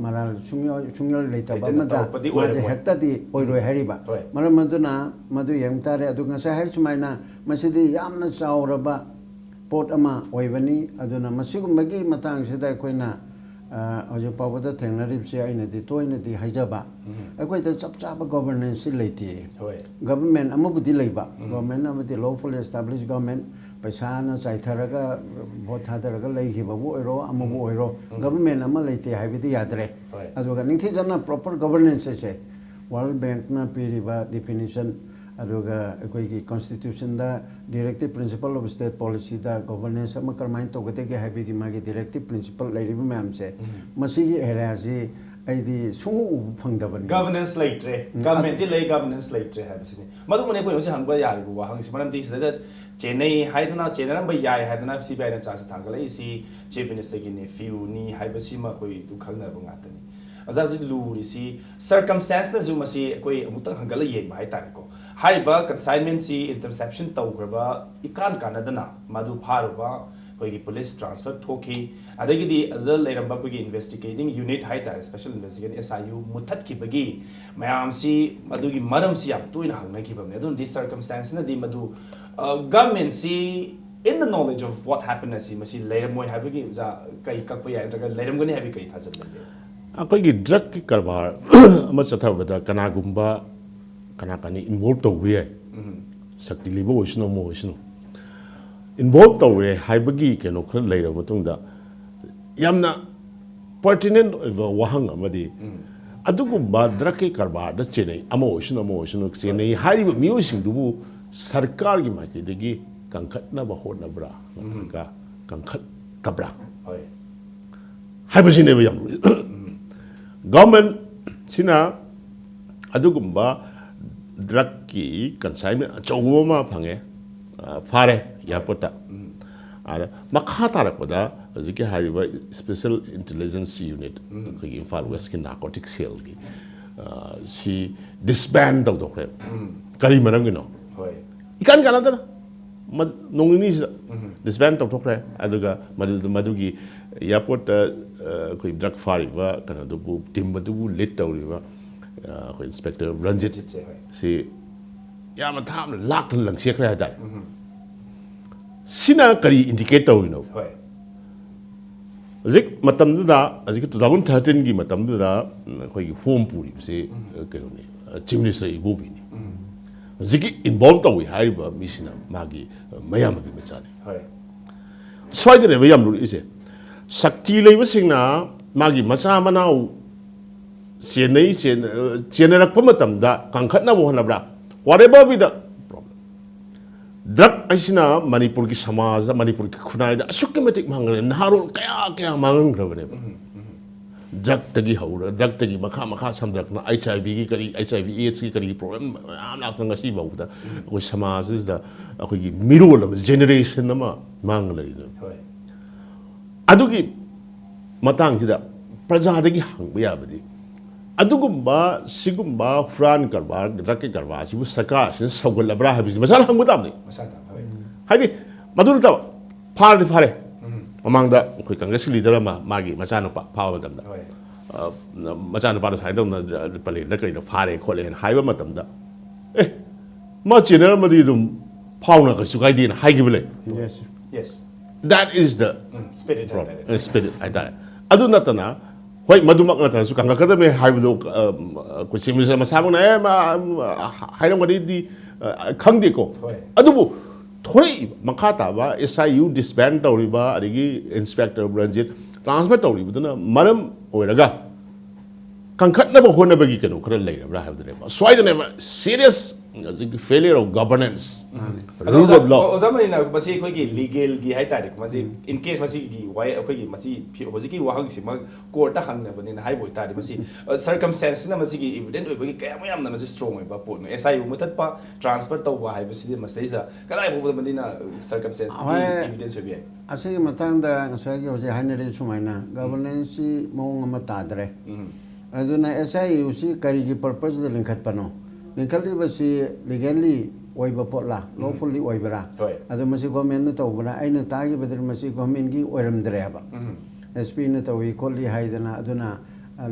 ꯃꯔꯥꯜ ꯁꯨꯡꯌꯥꯎ- ꯁꯨꯡꯌꯥꯎ ꯂꯩꯇꯕ ꯂꯩꯇꯅ ꯑꯃꯗ ꯇꯧꯔꯛꯄꯗꯤ ꯃꯥꯁꯦ ꯑꯣꯏꯔꯝꯃꯣꯏ꯫ ꯍꯦꯛꯇꯗꯤ ꯑꯣꯏꯔꯣꯏ ꯍꯥꯏꯔꯤꯕ꯫ ꯍꯣꯏ꯫ ꯃꯔꯝ ꯑꯗꯨꯅ ꯃꯗꯨ ꯌꯦꯡ ꯇꯥꯔꯦ꯫ ꯑꯗꯨ ꯉꯁꯥꯏ ꯍꯥꯏꯔꯤ ꯁꯨꯃꯥꯏꯅ ꯃꯁꯤꯗꯤ ꯌꯥꯝꯅ ꯆꯥꯎꯔꯕ ꯄꯣꯠ ꯑꯃ ꯑꯣꯏꯕꯅꯤ꯫ ꯑꯗꯨꯅ ꯃꯁꯤꯒꯨꯝꯕꯒꯤ ꯃꯇꯥꯡꯁꯤꯗ ꯑꯩꯈꯣꯏꯅ ꯑ, ꯍꯧꯖꯤꯛ ꯐꯥꯎꯕꯗ ꯊꯦꯡꯅꯔꯤꯕꯁꯤ ꯑꯩꯅꯗꯤ ꯇꯣꯏꯅꯗꯤ ꯍꯥꯏꯖꯕ, ꯑꯩꯈꯣꯏꯗ ꯆꯞ ꯆꯥꯕ ꯒꯣꯚꯔꯅꯦꯟꯁꯁꯤ ꯂꯩꯇꯦ꯫ ꯍꯣꯏ꯫ ꯒꯚꯔꯟꯃꯦꯟ ꯑꯃꯕꯨꯗꯤ ꯂꯩꯕ, ꯒꯣꯚꯔꯟꯃꯦꯟ ꯑꯃꯗꯤ ꯂꯣꯐꯨꯜꯂꯤ ꯑꯦꯁꯇꯥꯕ꯭ꯂꯤꯁ ꯒꯣꯚꯔꯟꯃꯦꯟ, ꯄꯩꯁꯥꯅ ꯆꯥꯏꯊꯔꯒ ꯚꯣꯠ ꯊꯥꯗꯔꯒ ꯂꯩꯈꯤꯕꯕꯨ ꯑꯣꯏꯔꯣ, ꯑꯃꯕꯨ ꯑꯣꯏꯔꯣ, ꯒꯚꯔꯟꯃꯦꯟ ꯑꯃ ꯂꯩꯇꯦ ꯍꯥꯏꯕꯗꯤ ꯌꯥꯗ꯭ꯔꯦ꯫ ꯍꯣꯏ꯫ ꯑꯗꯨꯒ ꯅꯤꯡꯊꯤꯖꯅ ꯄ꯭ꯔꯣꯄꯔ ꯒꯣꯚꯔꯅꯦꯟꯁ ꯑꯁꯦ ꯋꯥꯔꯜ ꯕꯦꯡꯛꯅ ꯄꯤꯔꯤꯕ ꯗꯤꯐꯤꯅꯤꯁꯟ, ꯑꯗꯨꯒ ꯑꯩꯈꯣꯏꯒꯤ ꯀꯣꯟꯁꯇꯤꯇ꯭ꯌꯨꯁꯟꯗ directive principle of state policyꯗ ꯒꯣꯚꯔꯅꯦꯟꯁ ꯑꯃ ꯀꯔꯝꯍꯥꯏꯅ ꯇꯧꯒꯗꯒꯦ ꯍꯥꯏꯕꯒꯤ ꯃꯥꯒꯤ ꯗꯤꯔꯦꯛꯇꯤꯞ ꯄ꯭ꯔꯤꯟꯁꯤꯄꯜ ꯂꯩꯔꯤꯕ ꯃꯌꯥꯝꯁꯦ, ꯃꯁꯤꯒꯤ ꯑꯦꯔꯤꯌꯥꯁꯤ ꯑꯩꯗꯤ ꯁꯨꯡꯎ ꯎꯕ ꯐꯪꯗꯕꯅꯤ꯫ ꯒꯚꯔꯅꯦꯟꯁ ꯂꯩꯇ꯭ꯔꯦ, ꯎꯝ, ꯒꯚꯔꯟꯃꯦꯟꯗꯤ ꯑꯗꯨ ꯂꯩ, ꯒꯚꯔꯅꯦꯟꯁ ꯂꯩꯇ꯭ꯔꯦ ꯍꯥꯏꯕꯁꯤꯅꯤ꯫ ꯃꯗꯨꯃꯅꯤ ꯑꯩꯈꯣꯏꯅ ꯍꯧꯖꯤꯛ ꯍꯪꯕ ꯌꯥꯔꯤꯕ ꯋꯥꯍꯪꯁꯤ꯫ ꯃꯔꯝꯗꯤ ꯁꯤꯗꯩꯗ ꯆꯦꯟꯅꯩ ꯍꯥꯏꯗꯅ, ꯆꯦꯟꯅꯔꯝꯕ ꯌꯥꯏ ꯍꯥꯏꯗꯅ ꯁꯤ ꯕꯤ ꯑꯥꯏꯅ ꯆꯥꯔꯖ ꯊꯥꯡꯒꯠꯂꯛꯏꯁꯤ ꯆꯤꯐ ꯃꯤꯅꯤꯁꯇꯔꯒꯤ ꯅꯦꯐ꯭ꯌꯨꯅꯤ ꯍꯥꯏꯕꯁꯤꯃ ꯑꯩꯈꯣꯏ ꯑꯗꯨꯝ ꯈꯪꯅꯔꯕ ꯉꯥꯛꯇꯅꯤ꯫ ꯑꯣꯖꯥ, ꯍꯧꯖꯤꯛ ꯂꯨꯔꯤꯁꯤ ꯁꯔꯀꯝꯁꯇꯦꯟꯁꯅꯁꯨ ꯃꯁꯤ ꯑꯩꯈꯣꯏ ꯑꯃꯨꯛꯇꯪ ꯍꯪꯒꯠꯂ ꯌꯦꯡꯕ ꯍꯥꯏꯇꯥꯔꯦꯀꯣ꯫ ꯍꯥꯏꯔꯤꯕ ꯀꯟꯁꯥꯏꯟꯃꯦꯟꯁꯤ ꯏꯟꯇꯔꯁꯦꯞꯁꯟ ꯇꯧꯈ꯭ꯔꯕ ꯏꯀꯥꯟ ꯀꯥꯟꯅꯗꯅ ꯃꯗꯨ ꯐꯥꯔꯨꯕ ꯑꯩꯈꯣꯏꯒꯤ ꯄꯨꯂꯤꯁ ꯇ꯭ꯔꯥꯟꯁꯐꯔ ꯊꯣꯛꯈꯤ꯫ ꯑꯗꯒꯤꯗꯤ ꯑꯗꯨꯗ ꯂꯩꯔꯝꯕ ꯑꯩꯈꯣꯏꯒꯤ ꯏꯟꯚꯦꯁꯇꯤꯒꯦꯇꯤꯡ ꯌꯨꯅꯤꯠ ꯍꯥꯏꯇꯥꯔꯦ, ꯁ꯭ꯄꯦꯁꯦꯜ ꯏꯟꯚꯦꯁꯇꯤꯒꯦꯇꯤꯡ ꯑꯦꯁ ꯑꯥꯏ ꯌꯨ ꯃꯨꯊꯠꯈꯤꯕꯒꯤ ꯃꯌꯥꯝꯁꯤ, ꯃꯗꯨꯒꯤ ꯃꯔꯝꯁꯤ ꯌꯥꯝ ꯇꯣꯏꯅ ꯍꯪꯅꯈꯤꯕꯅꯤ꯫ ꯑꯗꯨꯅꯗꯤ ꯁꯔꯀꯝꯁꯇꯦꯟꯁꯅꯗꯤ ꯃꯗꯨ, ꯑ, ꯒꯚꯔꯟꯃꯦꯟꯁꯤ in the knowledge of what happened ꯑꯁꯤ ꯃꯁꯤ ꯂꯩꯔꯝꯃꯣꯏ ꯍꯥꯏꯕꯒꯤ ꯑꯣꯖꯥ ꯀꯩ ꯀꯛꯄ ꯌꯥꯏ, ꯅꯠꯇ꯭ꯔꯒ ꯂꯩꯔꯝꯒꯅꯤ ꯍꯥꯏꯕꯒꯤ ꯀꯩ ꯊꯥꯖꯕ ꯂꯩꯒꯦ? ꯑꯩꯈꯣꯏꯒꯤ ꯗ꯭ꯔꯒꯀꯤ ꯀꯔꯕꯥꯔ ꯑꯃ ꯆꯠꯊꯕꯗ ꯀꯅꯥꯒꯨꯝꯕ ꯀꯅꯥ ꯀꯅꯥ ꯏꯟꯚꯣꯜꯕ ꯇꯧꯕ ꯌꯥꯏ꯫ ꯁꯛꯇꯤ ꯂꯩꯕ ꯑꯣꯏꯁꯅꯨ, ꯑꯃ ꯑꯣꯏꯁꯅꯨ, ꯏꯟꯚꯣꯜꯕ ꯇꯧꯔꯦ ꯍꯥꯏꯕꯒꯤ ꯀꯩꯅꯣ ꯈꯔ ꯂꯩꯔꯕ ꯃꯇꯨꯡꯗ, ꯌꯥꯝꯅ ꯄꯔꯇꯤꯅꯦꯟ ꯑꯣꯏꯕ ꯋꯥꯍꯪ ꯑꯃꯗꯤ, ꯑꯗꯨꯒꯨꯝꯕ ꯗ꯭ꯔꯒꯀꯤ ꯀꯔꯕꯥꯔꯗ ꯆꯦꯟꯅꯩ, ꯑꯃ ꯑꯣꯏꯁꯅꯨ, ꯑꯃ ꯑꯣꯏꯁꯅꯨ, ꯆꯦꯟꯅꯩ ꯍꯥꯏꯔꯤꯕ ꯃꯤꯑꯣꯏꯁꯤꯡꯗꯨꯕꯨ ꯁꯔꯀꯥꯔꯒꯤ ꯃꯥꯏꯀꯩꯗꯒꯤ ꯀꯟꯈꯠꯅꯕ ꯍꯣꯠꯅꯕ꯭ꯔꯥ, ꯅꯠꯇ꯭ꯔꯒ ꯀꯟꯈꯠꯇꯕ꯭ꯔꯥ? ꯍꯣꯏ꯫ ꯍꯥꯏꯕꯁꯤꯅꯦꯕ ꯌꯥꯝ ꯂꯨꯔꯤꯁꯦ꯫ ꯒꯚꯔꯟꯃꯦꯟꯁꯤꯅ ꯑꯗꯨꯒꯨꯝꯕ ꯗ꯭ꯔꯒꯀꯤ ꯀꯟꯁꯥꯏꯟꯃꯦꯟ ꯑꯆꯧꯕ ꯑꯃ ꯐꯪꯉꯦ, ꯑ, ꯐꯥꯔꯦ ꯑꯦꯌꯥꯔꯄꯣꯔꯠꯇ꯫ ꯑꯗ ꯃꯈꯥ ꯇꯥꯔꯛꯄꯗ ꯍꯧꯖꯤꯛꯀꯤ ꯍꯥꯏꯔꯤꯕ ꯁ꯭ꯄꯦꯁꯦꯜ ꯏꯟꯇꯦꯂꯤꯖꯦꯟꯁ ꯌꯨꯅꯤꯠ, ꯑꯩꯈꯣꯏꯒꯤ ꯏꯝꯐꯥꯜ ꯋꯦꯁꯀꯤ ꯅꯥꯔꯀꯣꯇꯤꯛ ꯁꯦꯜꯒꯤ, ꯑ, ꯁꯤ ꯗꯤꯁꯕꯦꯟ ꯇꯧꯊꯣꯛꯈ꯭ꯔꯦ꯫ ꯀꯔꯤ ꯃꯔꯝꯒꯤꯅꯣ? ꯍꯣꯏ꯫ ꯏꯀꯥꯟ ꯀꯥꯟꯅꯗꯅ ꯃ-, ꯅꯣꯡ ꯅꯤꯅꯤꯁꯤꯗ ꯗꯤꯁꯕꯦꯟ ꯇꯧꯊꯣꯛꯈ꯭ꯔꯦ꯫ ꯑꯗꯨꯒ ꯃꯗꯨ-, ꯃꯗꯨꯒꯤ ꯑꯦꯌꯥꯔꯄꯣꯔꯠꯇ, ꯑ, ꯑꯩꯈꯣꯏ ꯗ꯭ꯔꯒ ꯐꯥꯔꯤꯕ ꯀꯩꯅꯣꯗꯨꯕꯨ, ꯇꯤꯝ ꯑꯗꯨꯕꯨ ꯂꯤꯗ ꯇꯧꯔꯤꯕ, ꯑ, ꯑꯩꯈꯣꯏ ꯏꯟꯁꯄꯦꯛꯇꯔ ꯔꯟꯖꯤꯠ ꯔꯟꯖꯤꯠꯁꯦ, ꯍꯣꯏ꯫ ꯁꯤ ꯌꯥꯝꯅ ꯊꯥꯞꯅ ꯂꯥꯛꯇꯅ ꯂꯪꯁꯦꯛꯈ꯭ꯔꯦ ꯍꯥꯏꯇꯥꯔꯦ꯫ ꯁꯤꯅ ꯀꯔꯤ ꯏꯟꯗꯤꯀꯦꯠ ꯇꯧꯔꯤꯅꯣ? ꯍꯣꯏ꯫ ꯍꯧꯖꯤꯛ ꯃꯇꯝꯗꯨꯗ, ꯍꯧꯖꯤꯛꯀꯤ two thousand thirteen ꯒꯤ ꯃꯇꯝꯗꯨꯗ, ꯎꯝ, ꯑꯩꯈꯣꯏꯒꯤ ꯍꯣꯝ ꯄꯨꯔꯤꯕꯁꯤ, ꯑ, ꯀꯩꯅꯣꯅꯤ, ꯑ, ꯆꯤꯐ ꯃꯤꯅꯤꯁꯇꯔ ꯏꯕꯣꯕꯤꯅꯤ꯫ ꯍꯧꯖꯤꯛꯀꯤ ꯏꯟꯚꯣꯜꯕ ꯇꯧꯏ ꯍꯥꯏꯔꯤꯕ ꯃꯤꯁꯤꯅ ꯃꯥꯒꯤ, ꯑ, ꯃꯌꯥꯝꯕꯒꯤ ꯃꯆꯥꯅꯤ꯫ ꯍꯣꯏ꯫ ꯁ꯭ꯋꯥꯏꯗꯅꯦꯕ ꯌꯥꯝ ꯂꯨꯔꯛꯏꯁꯦ꯫ ꯁꯛꯇꯤ ꯂꯩꯕꯁꯤꯡꯅ ꯃꯥꯒꯤ ꯃꯆꯥ ꯃꯅꯥꯎ ꯆꯦꯟꯅꯩ, ꯆꯦꯟ-, ꯑ, ꯆꯦꯟꯅꯔꯛꯄ ꯃꯇꯝꯗ ꯀꯟꯈꯠꯅꯕ ꯍꯣꯠꯅꯕ꯭ꯔꯥ? Whatever be the problem, drug ꯍꯥꯏꯁꯤꯅ ꯃꯅꯤꯄꯨꯔꯒꯤ ꯁꯃꯥꯖꯗ, ꯃꯅꯤꯄꯨꯔꯒꯤ ꯈꯨꯟꯅꯥꯏꯗ ꯑꯁꯨꯛꯀꯤ ꯃꯇꯤꯛ ꯃꯥꯡꯍꯜꯂꯦ꯫ ꯅꯍꯥꯔꯣꯜ ꯀꯌꯥ ꯀꯌꯥ ꯃꯥꯡꯍꯟꯈ꯭ꯔꯕꯅꯦꯕ꯫ ꯗ꯭ꯔꯒꯇꯒꯤ ꯍꯧꯔ, ꯗ꯭ꯔꯒꯇꯒꯤ ꯃꯈꯥ ꯃꯈꯥ ꯁꯝꯊꯔꯛꯇꯅ ꯑꯩꯆ ꯑꯥꯏ ꯚꯤꯒꯤ ꯀꯔꯤ, ꯑꯩꯆ ꯑꯥꯏ ꯚꯤ ꯑꯦꯗꯁꯀꯤ ꯀꯔꯤꯒꯤ ꯄ꯭ꯔꯣꯕ꯭ꯂꯦꯝ ꯃꯌꯥꯝ ꯂꯥꯛꯇꯅ ꯉꯁꯤ ꯐꯥꯎꯕꯗ ꯑꯩꯈꯣꯏ ꯁꯃꯥꯖꯁꯤꯗ ꯑꯩꯈꯣꯏꯒꯤ ꯃꯤꯔꯣꯜ ꯑꯃ, ꯖꯦꯅꯦꯔꯦꯁꯟ ꯑꯃ ꯃꯥꯡꯉ ꯂꯩꯔꯤꯅꯦꯕ꯫ ꯍꯣꯏ꯫ ꯑꯗꯨꯒꯤ ꯃꯇꯥꯡꯁꯤꯗ ꯄ꯭ꯔꯖꯥꯗꯒꯤ ꯍꯪꯕ ꯌꯥꯕꯗꯤ, ꯑꯗꯨꯒꯨꯝꯕ, ꯁꯤꯒꯨꯝꯕ ꯍꯨꯔꯥꯟ ꯀꯔꯕꯥꯔ, ꯗ꯭ꯔꯒꯀꯤ ꯀꯔꯕꯥꯔꯁꯤꯕꯨ ꯁꯔꯀꯥꯔꯁꯤꯅ ꯁꯧꯒꯠꯂꯕ꯭ꯔꯥ ꯍꯥꯏꯕꯁꯤ ꯃꯁꯥꯅ ꯍꯪꯕ ꯇꯥꯕꯅꯤ꯫ ꯃꯁꯥꯅ, ꯍꯣꯏ꯫ ꯍꯥꯏꯗꯤ, ꯃꯗꯨ ꯅꯠꯇꯕ, ꯐꯥꯔꯗꯤ ꯐꯥꯔꯦ꯫ ꯃꯃꯥꯡꯗ ꯑꯩꯈꯣꯏ ꯀꯪꯒ꯭ꯔꯦꯁꯀꯤ ꯂꯤꯗꯔ ꯑꯃ, ꯃꯥꯒꯤ ꯃꯆꯥꯅꯨꯄꯥ ꯐꯥꯕ ꯃꯇꯝꯗ, ꯍꯣꯏ꯫ ꯑ, ꯃꯆꯥꯅꯨꯄꯥꯗꯣ ꯁꯨꯃꯥꯏꯅ ꯇꯧꯅ ꯄꯂꯦꯟꯗ ꯀꯩꯗ ꯐꯥꯔꯦ ꯈꯣꯠꯂꯦꯅ ꯍꯥꯏꯕ ꯃꯇꯝꯗ, "ꯑꯦ, ꯃꯥ ꯆꯦꯟꯅꯔꯝꯃꯗꯤ ꯑꯗꯨꯝ ꯐꯥꯎꯅ ꯀꯩꯁꯨ ꯀꯥꯏꯗꯦꯅ" ꯍꯥꯏꯈꯤꯕ ꯂꯩ꯫ Yes. Yes. That is the um, spirit problem, ꯍꯥꯏꯇꯥꯔꯦ꯫ Spirit ꯍꯥꯏꯇꯥꯔꯦ꯫ ꯑꯗꯨ ꯅꯠꯇꯅ, ꯍꯣꯏ, ꯃꯗꯨꯃꯛ ꯅꯠꯇ꯭ꯔꯁꯨ ꯀꯟꯈꯠꯀꯗꯕꯅꯤ ꯍꯥꯏꯕꯗꯨ, ꯑ, ꯑꯩꯈꯣꯏ ꯆꯤꯐ ꯃꯤꯅꯤꯁꯇꯔ ꯃꯁꯥꯃꯛꯅ, "ꯑꯦ, ꯃꯥ, ꯑ, ꯍꯥꯏꯔꯝꯒꯅꯤꯗꯤ", ꯑ, ꯈꯪꯗꯦꯀꯣ꯫ ꯍꯣꯏ꯫ ꯑꯗꯨꯕꯨ ꯊꯣꯔꯛꯏꯕ ꯃꯈꯥ ꯇꯥꯕ ꯑꯦꯁ ꯑꯥꯏ ꯌꯨ ꯗꯤꯁꯕꯦꯟ ꯇꯧꯔꯤꯕ, ꯑꯗꯒꯤ ꯏꯟꯁꯄꯦꯛꯇꯔ ꯔꯟꯖꯤꯠ ꯇ꯭ꯔꯥꯟꯁꯐꯔ ꯇꯧꯔꯤꯕꯗꯨꯅ ꯃꯔꯝ ꯑꯣꯏꯔꯒ ꯀꯟꯈꯠꯅꯕ ꯍꯣꯠꯅꯕꯒꯤ ꯀꯩꯅꯣ ꯈꯔ ꯂꯩꯔꯕ꯭ꯔꯥ ꯍꯥꯏꯕꯗꯨꯅꯦꯕ꯫ ꯁ꯭ꯋꯥꯏꯗꯅꯦꯕ ꯁꯤꯔꯤꯌꯁ ꯍꯧꯖꯤꯛꯀꯤ failure of governance, ꯃꯥꯅꯤ꯫ Rule of law. ꯑꯣꯖꯥ ꯃꯅꯤꯅ ꯃꯁꯤ ꯑꯩꯈꯣꯏꯒꯤ ꯂꯤꯒꯦꯜꯒꯤ ꯍꯥꯏꯇꯥꯔꯦ, ꯃꯁꯤ in case ꯃꯁꯤꯒꯤ ꯋꯥꯍꯩ, ꯑꯩꯈꯣꯏꯒꯤ ꯃꯁꯤ ꯐꯤ- ꯍꯧꯖꯤꯛꯀꯤ ꯋꯥꯍꯪꯁꯤꯃꯛ ꯀꯣꯔꯠꯇ ꯍꯪꯅꯕꯅꯤꯅ ꯍꯥꯏꯕ ꯑꯣꯏꯇꯥꯔꯗꯤ, ꯃꯁꯤ ꯁꯔꯀꯝꯁꯇꯦꯟꯁꯅ ꯃꯁꯤꯒꯤ ꯏꯚꯤꯗꯦꯟꯁ ꯑꯣꯏꯕꯒꯤ ꯀꯌꯥꯃꯨꯛ ꯌꯥꯝꯅ ꯃꯁꯤ ꯁ꯭ꯇꯔꯣꯡ ꯑꯣꯏꯕ ꯄꯣꯠꯅꯣ? ꯑꯦꯁ ꯑꯥꯏ ꯌꯨ ꯃꯨꯊꯠꯄ, ꯇ꯭ꯔꯥꯟꯁꯐꯔ ꯇꯧꯕ ꯍꯥꯏꯕꯁꯤꯗꯤ ꯃꯁꯤꯗꯩꯁꯤꯗ ꯀꯗꯥꯏ ꯐꯥꯎꯕꯗ ꯃꯗꯨꯅ ꯁꯔꯀꯝꯁꯇꯦꯟꯁꯇꯒꯤ ꯍꯣꯏ꯫ ꯏꯚꯤꯗꯦꯟꯁ ꯑꯣꯏꯕ ꯌꯥꯏ? ꯑꯁꯤꯒꯤ ꯃꯇꯥꯡꯗ ꯉꯁꯥꯏꯒꯤ ꯍꯧꯖꯤꯛ ꯍꯥꯏꯅꯔꯤ ꯁꯨꯃꯥꯏꯅ, ꯒꯕꯔꯅꯦꯟꯁꯁꯤ ꯃꯑꯣꯡ ꯑꯃ ꯇꯥꯗ꯭ꯔꯦ꯫ ꯎꯝ. ꯑꯗꯨꯅ ꯑꯦꯁ ꯑꯥꯏ ꯌꯨꯁꯤ ꯀꯔꯤꯒꯤ ꯄꯔꯄꯁꯇ ꯂꯤꯡꯈꯠꯄꯅꯣ? ꯂꯤꯡꯈꯠꯂꯤꯕꯁꯤ ꯂꯤꯒꯦꯜꯂꯤ ꯑꯣꯏꯕ ꯄꯣꯠꯂꯥ, ꯂꯣꯐꯨꯜꯂꯤ ꯑꯣꯏꯕ꯭ꯔꯥ? ꯍꯣꯏ. ꯑꯗꯨ ꯃꯁꯤ ꯒꯣꯔꯃꯦꯟꯅ ꯇꯧꯕ꯭ꯔꯥ? ꯑꯩꯅ ꯇꯥꯈꯤꯕꯗꯗꯤ ꯃꯁꯤ ꯒꯣꯔꯃꯦꯟꯒꯤ ꯑꯣꯏꯔꯝꯗ꯭ꯔꯦꯕ꯫ ꯎꯝ. ꯑꯦꯁ ꯄꯤꯅ ꯇꯧꯏ ꯈꯣꯠꯂꯤ ꯍꯥꯏꯗꯅ, ꯑꯗꯨꯅ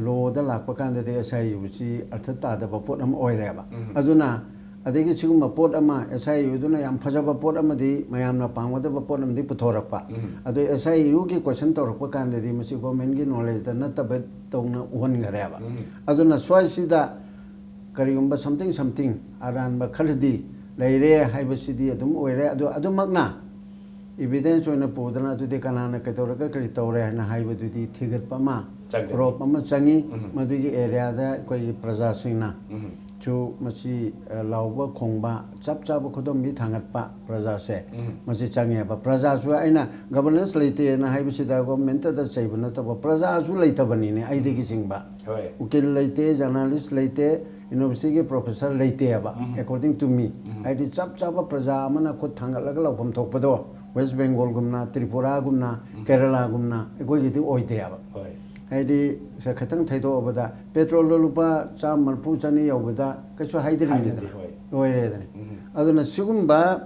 ꯂꯣꯗ ꯂꯥꯛꯄ ꯀꯥꯟꯗꯗꯤ ꯑꯦꯁ ꯑꯥꯏ ꯌꯨꯁꯤ ꯑꯔꯊ ꯇꯥꯗꯕ ꯄꯣꯠ ꯑꯃ ꯑꯣꯏꯔꯦꯕ꯫ ꯎꯝ. ꯑꯗꯨꯅ ꯑꯗꯒꯤ ꯁꯤꯒꯨꯝꯕ ꯄꯣꯠ ꯑꯃ, ꯑꯦꯁ ꯑꯥꯏ ꯌꯨꯗꯨꯅ ꯌꯥꯝ ꯐꯖꯕ ꯄꯣꯠ ꯑꯃꯗꯤ, ꯃꯌꯥꯝꯅ ꯄꯥꯝꯒꯗꯕ ꯄꯣꯠ ꯑꯃꯗꯤ ꯄꯨꯊꯣꯔꯛꯄ꯫ ꯎꯝ. ꯑꯗꯣ ꯑꯦꯁ ꯑꯥꯏ ꯌꯨꯒꯤ ꯀꯣꯏꯁꯟ ꯇꯧꯔꯛꯄ ꯀꯥꯟꯗꯗꯤ ꯃꯁꯤ ꯒꯣꯔꯃꯦꯟꯒꯤ ꯅꯣꯂꯦꯖꯇ ꯅꯠꯇꯕ ꯇꯧꯅ ꯎꯍꯟꯈꯔꯦꯕ꯫ ꯎꯝ. ꯑꯗꯨꯅ ꯁ꯭ꯋꯥꯏꯁꯤꯗ ꯀꯔꯤꯒꯨꯝꯕ something something ꯑꯔꯥꯟꯕ ꯈꯔꯗꯤ ꯂꯩꯔꯦ ꯍꯥꯏꯕꯁꯤꯗꯤ ꯑꯗꯨꯝ ꯑꯣꯏꯔꯦ꯫ ꯑꯗꯣ ꯑꯗꯨꯃꯛꯅ ꯏꯚꯤꯗꯦꯟꯁ ꯑꯣꯏꯅ ꯄꯨꯗꯅ ꯑꯗꯨꯗꯤ ꯀꯅꯥꯅ ꯀꯩꯗꯧꯔꯒ ꯀꯔꯤ ꯇꯧꯔꯦ ꯍꯥꯏꯅ ꯍꯥꯏꯕꯗꯨꯗꯤ ꯊꯤꯒꯠꯄ ꯑꯃ, ꯆꯪꯒꯅꯤ. ꯄ꯭ꯔꯣꯞ ꯑꯃ ꯆꯪꯉꯤ꯫ ꯎꯝ. ꯃꯗꯨꯒꯤ ꯑꯦꯔꯤꯌꯥꯗ ꯑꯩꯈꯣꯏꯒꯤ ꯄ꯭ꯔꯖꯥꯁꯤꯡꯅ ꯎꯝ. ꯁꯨ ꯃꯁꯤ, ꯑ, ꯂꯥꯎꯕ ꯈꯣꯡꯕ, ꯆꯞ ꯆꯥꯕ ꯈꯨꯗꯣꯝꯕꯤ ꯊꯥꯡꯒꯠꯄ ꯄ꯭ꯔꯖꯥꯁꯦ ꯎꯝ. ꯃꯁꯤ ꯆꯪꯉꯦꯕ꯫ ꯄ꯭ꯔꯖꯥꯁꯨ ꯑꯩꯅ ꯒꯕꯔꯅꯦꯟꯁ ꯂꯩꯇꯦꯅ ꯍꯥꯏꯕꯁꯤꯗ ꯒꯣꯔꯃꯦꯟꯇꯗ ꯆꯩꯕ ꯅꯠꯇꯕ, ꯄ꯭ꯔꯖꯥꯁꯨ ꯂꯩꯇꯕꯅꯤꯅꯦ ꯑꯩꯗꯒꯤ ꯆꯤꯡꯕ꯫ ꯍꯣꯏ. ꯎꯀꯤꯜ ꯂꯩꯇꯦ, ꯖꯔꯅꯥꯂꯤꯁ ꯂꯩꯇꯦ, ꯌꯨꯅꯤꯚꯔꯁꯤꯇꯤꯒꯤ ꯄ꯭ꯔꯣꯐꯦꯁꯔ ꯂꯩꯇꯦꯕ꯫ ꯎꯝ. According to me. ꯎꯝ. ꯍꯥꯏꯗꯤ ꯆꯞ ꯆꯥꯕ ꯄ꯭ꯔꯖꯥ ꯑꯃꯅ ꯈꯨꯠ ꯊꯥꯡꯒꯠꯂꯒ ꯂꯧꯐꯝ ꯊꯣꯛꯄꯗꯣ ꯋꯦꯁ ꯕꯦꯡꯒꯣꯜꯒꯨꯝꯅ, ꯇ꯭ꯔꯤꯄꯨꯔꯥꯒꯨꯝꯅ, ꯎꯝ. ꯀꯦꯔꯂꯥꯒꯨꯝꯅ ꯑꯩꯈꯣꯏꯒꯤꯗꯤ ꯑꯣꯏꯗꯦꯕ꯫ ꯍꯣꯏ. ꯍꯥꯏꯗꯤ ꯁꯦ ꯈꯤꯇꯪ ꯊꯩꯗꯣꯛꯑꯕꯗ ꯄꯦꯇ꯭ꯔꯣꯜꯗꯣ ꯂꯨꯄꯥ ꯆꯥꯝꯃ ꯃꯔꯤꯐꯨ ꯆꯅꯤ ꯌꯧꯕꯗ ꯀꯩꯁꯨ ꯍꯥꯏꯗ꯭ꯔꯤꯉꯩꯗꯅ ꯍꯥꯏꯅꯗꯦ, ꯍꯣꯏ. ꯂꯣꯏꯔꯦꯗꯅ꯫ ꯎꯝ. ꯑꯗꯨꯅ ꯁꯤꯒꯨꯝꯕ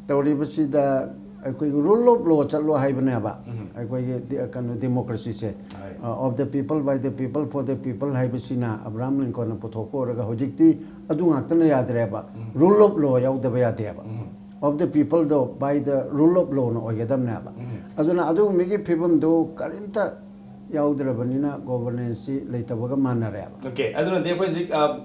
ꯇꯧꯔꯤꯕꯁꯤꯗ ꯑꯩꯈꯣꯏꯒꯤ rule of law ꯆꯠꯂꯣ ꯍꯥꯏꯕꯅꯦꯕ꯫ ꯎꯝ. ꯑꯩꯈꯣꯏꯒꯤ ꯗꯤ- ꯀꯩꯅꯣ democracy ꯁꯦ꯫ ꯍꯣꯏ. ꯑ, of the people, by the people, for the people ꯍꯥꯏꯕꯁꯤꯅ ꯑꯕ꯭ꯔꯥꯍꯝ ꯂꯤꯟꯀꯣꯟꯅ ꯄꯨꯊꯣꯛꯄ ꯑꯣꯏꯔꯒ ꯍꯧꯖꯤꯛꯇꯤ ꯑꯗꯨ ꯉꯥꯛꯇꯅ ꯌꯥꯗ꯭ꯔꯦꯕ꯫ ꯎꯝ. Rule of law ꯌꯥꯎꯗꯕ ꯌꯥꯗꯦꯕ꯫ ꯎꯝ. Of the people ꯗꯣ by the rule of law ꯅ ꯑꯣꯏꯒꯗꯕꯅꯦꯕ꯫ ꯎꯝ. ꯑꯗꯨꯅ ꯑꯗꯨꯒꯨꯝꯕꯒꯤ ꯐꯤꯕꯝꯗꯨ ꯀꯔꯤꯝꯇ ꯌꯥꯎꯗ꯭ꯔꯕꯅꯤꯅ governance ꯁꯤ ꯂꯩꯇꯕꯒ ꯃꯥꯟꯅꯔꯦꯕ꯫ Okay, ꯑꯗꯨꯅꯗꯤ ꯑꯩꯈꯣꯏ ꯍꯧꯖꯤꯛ, ꯑ,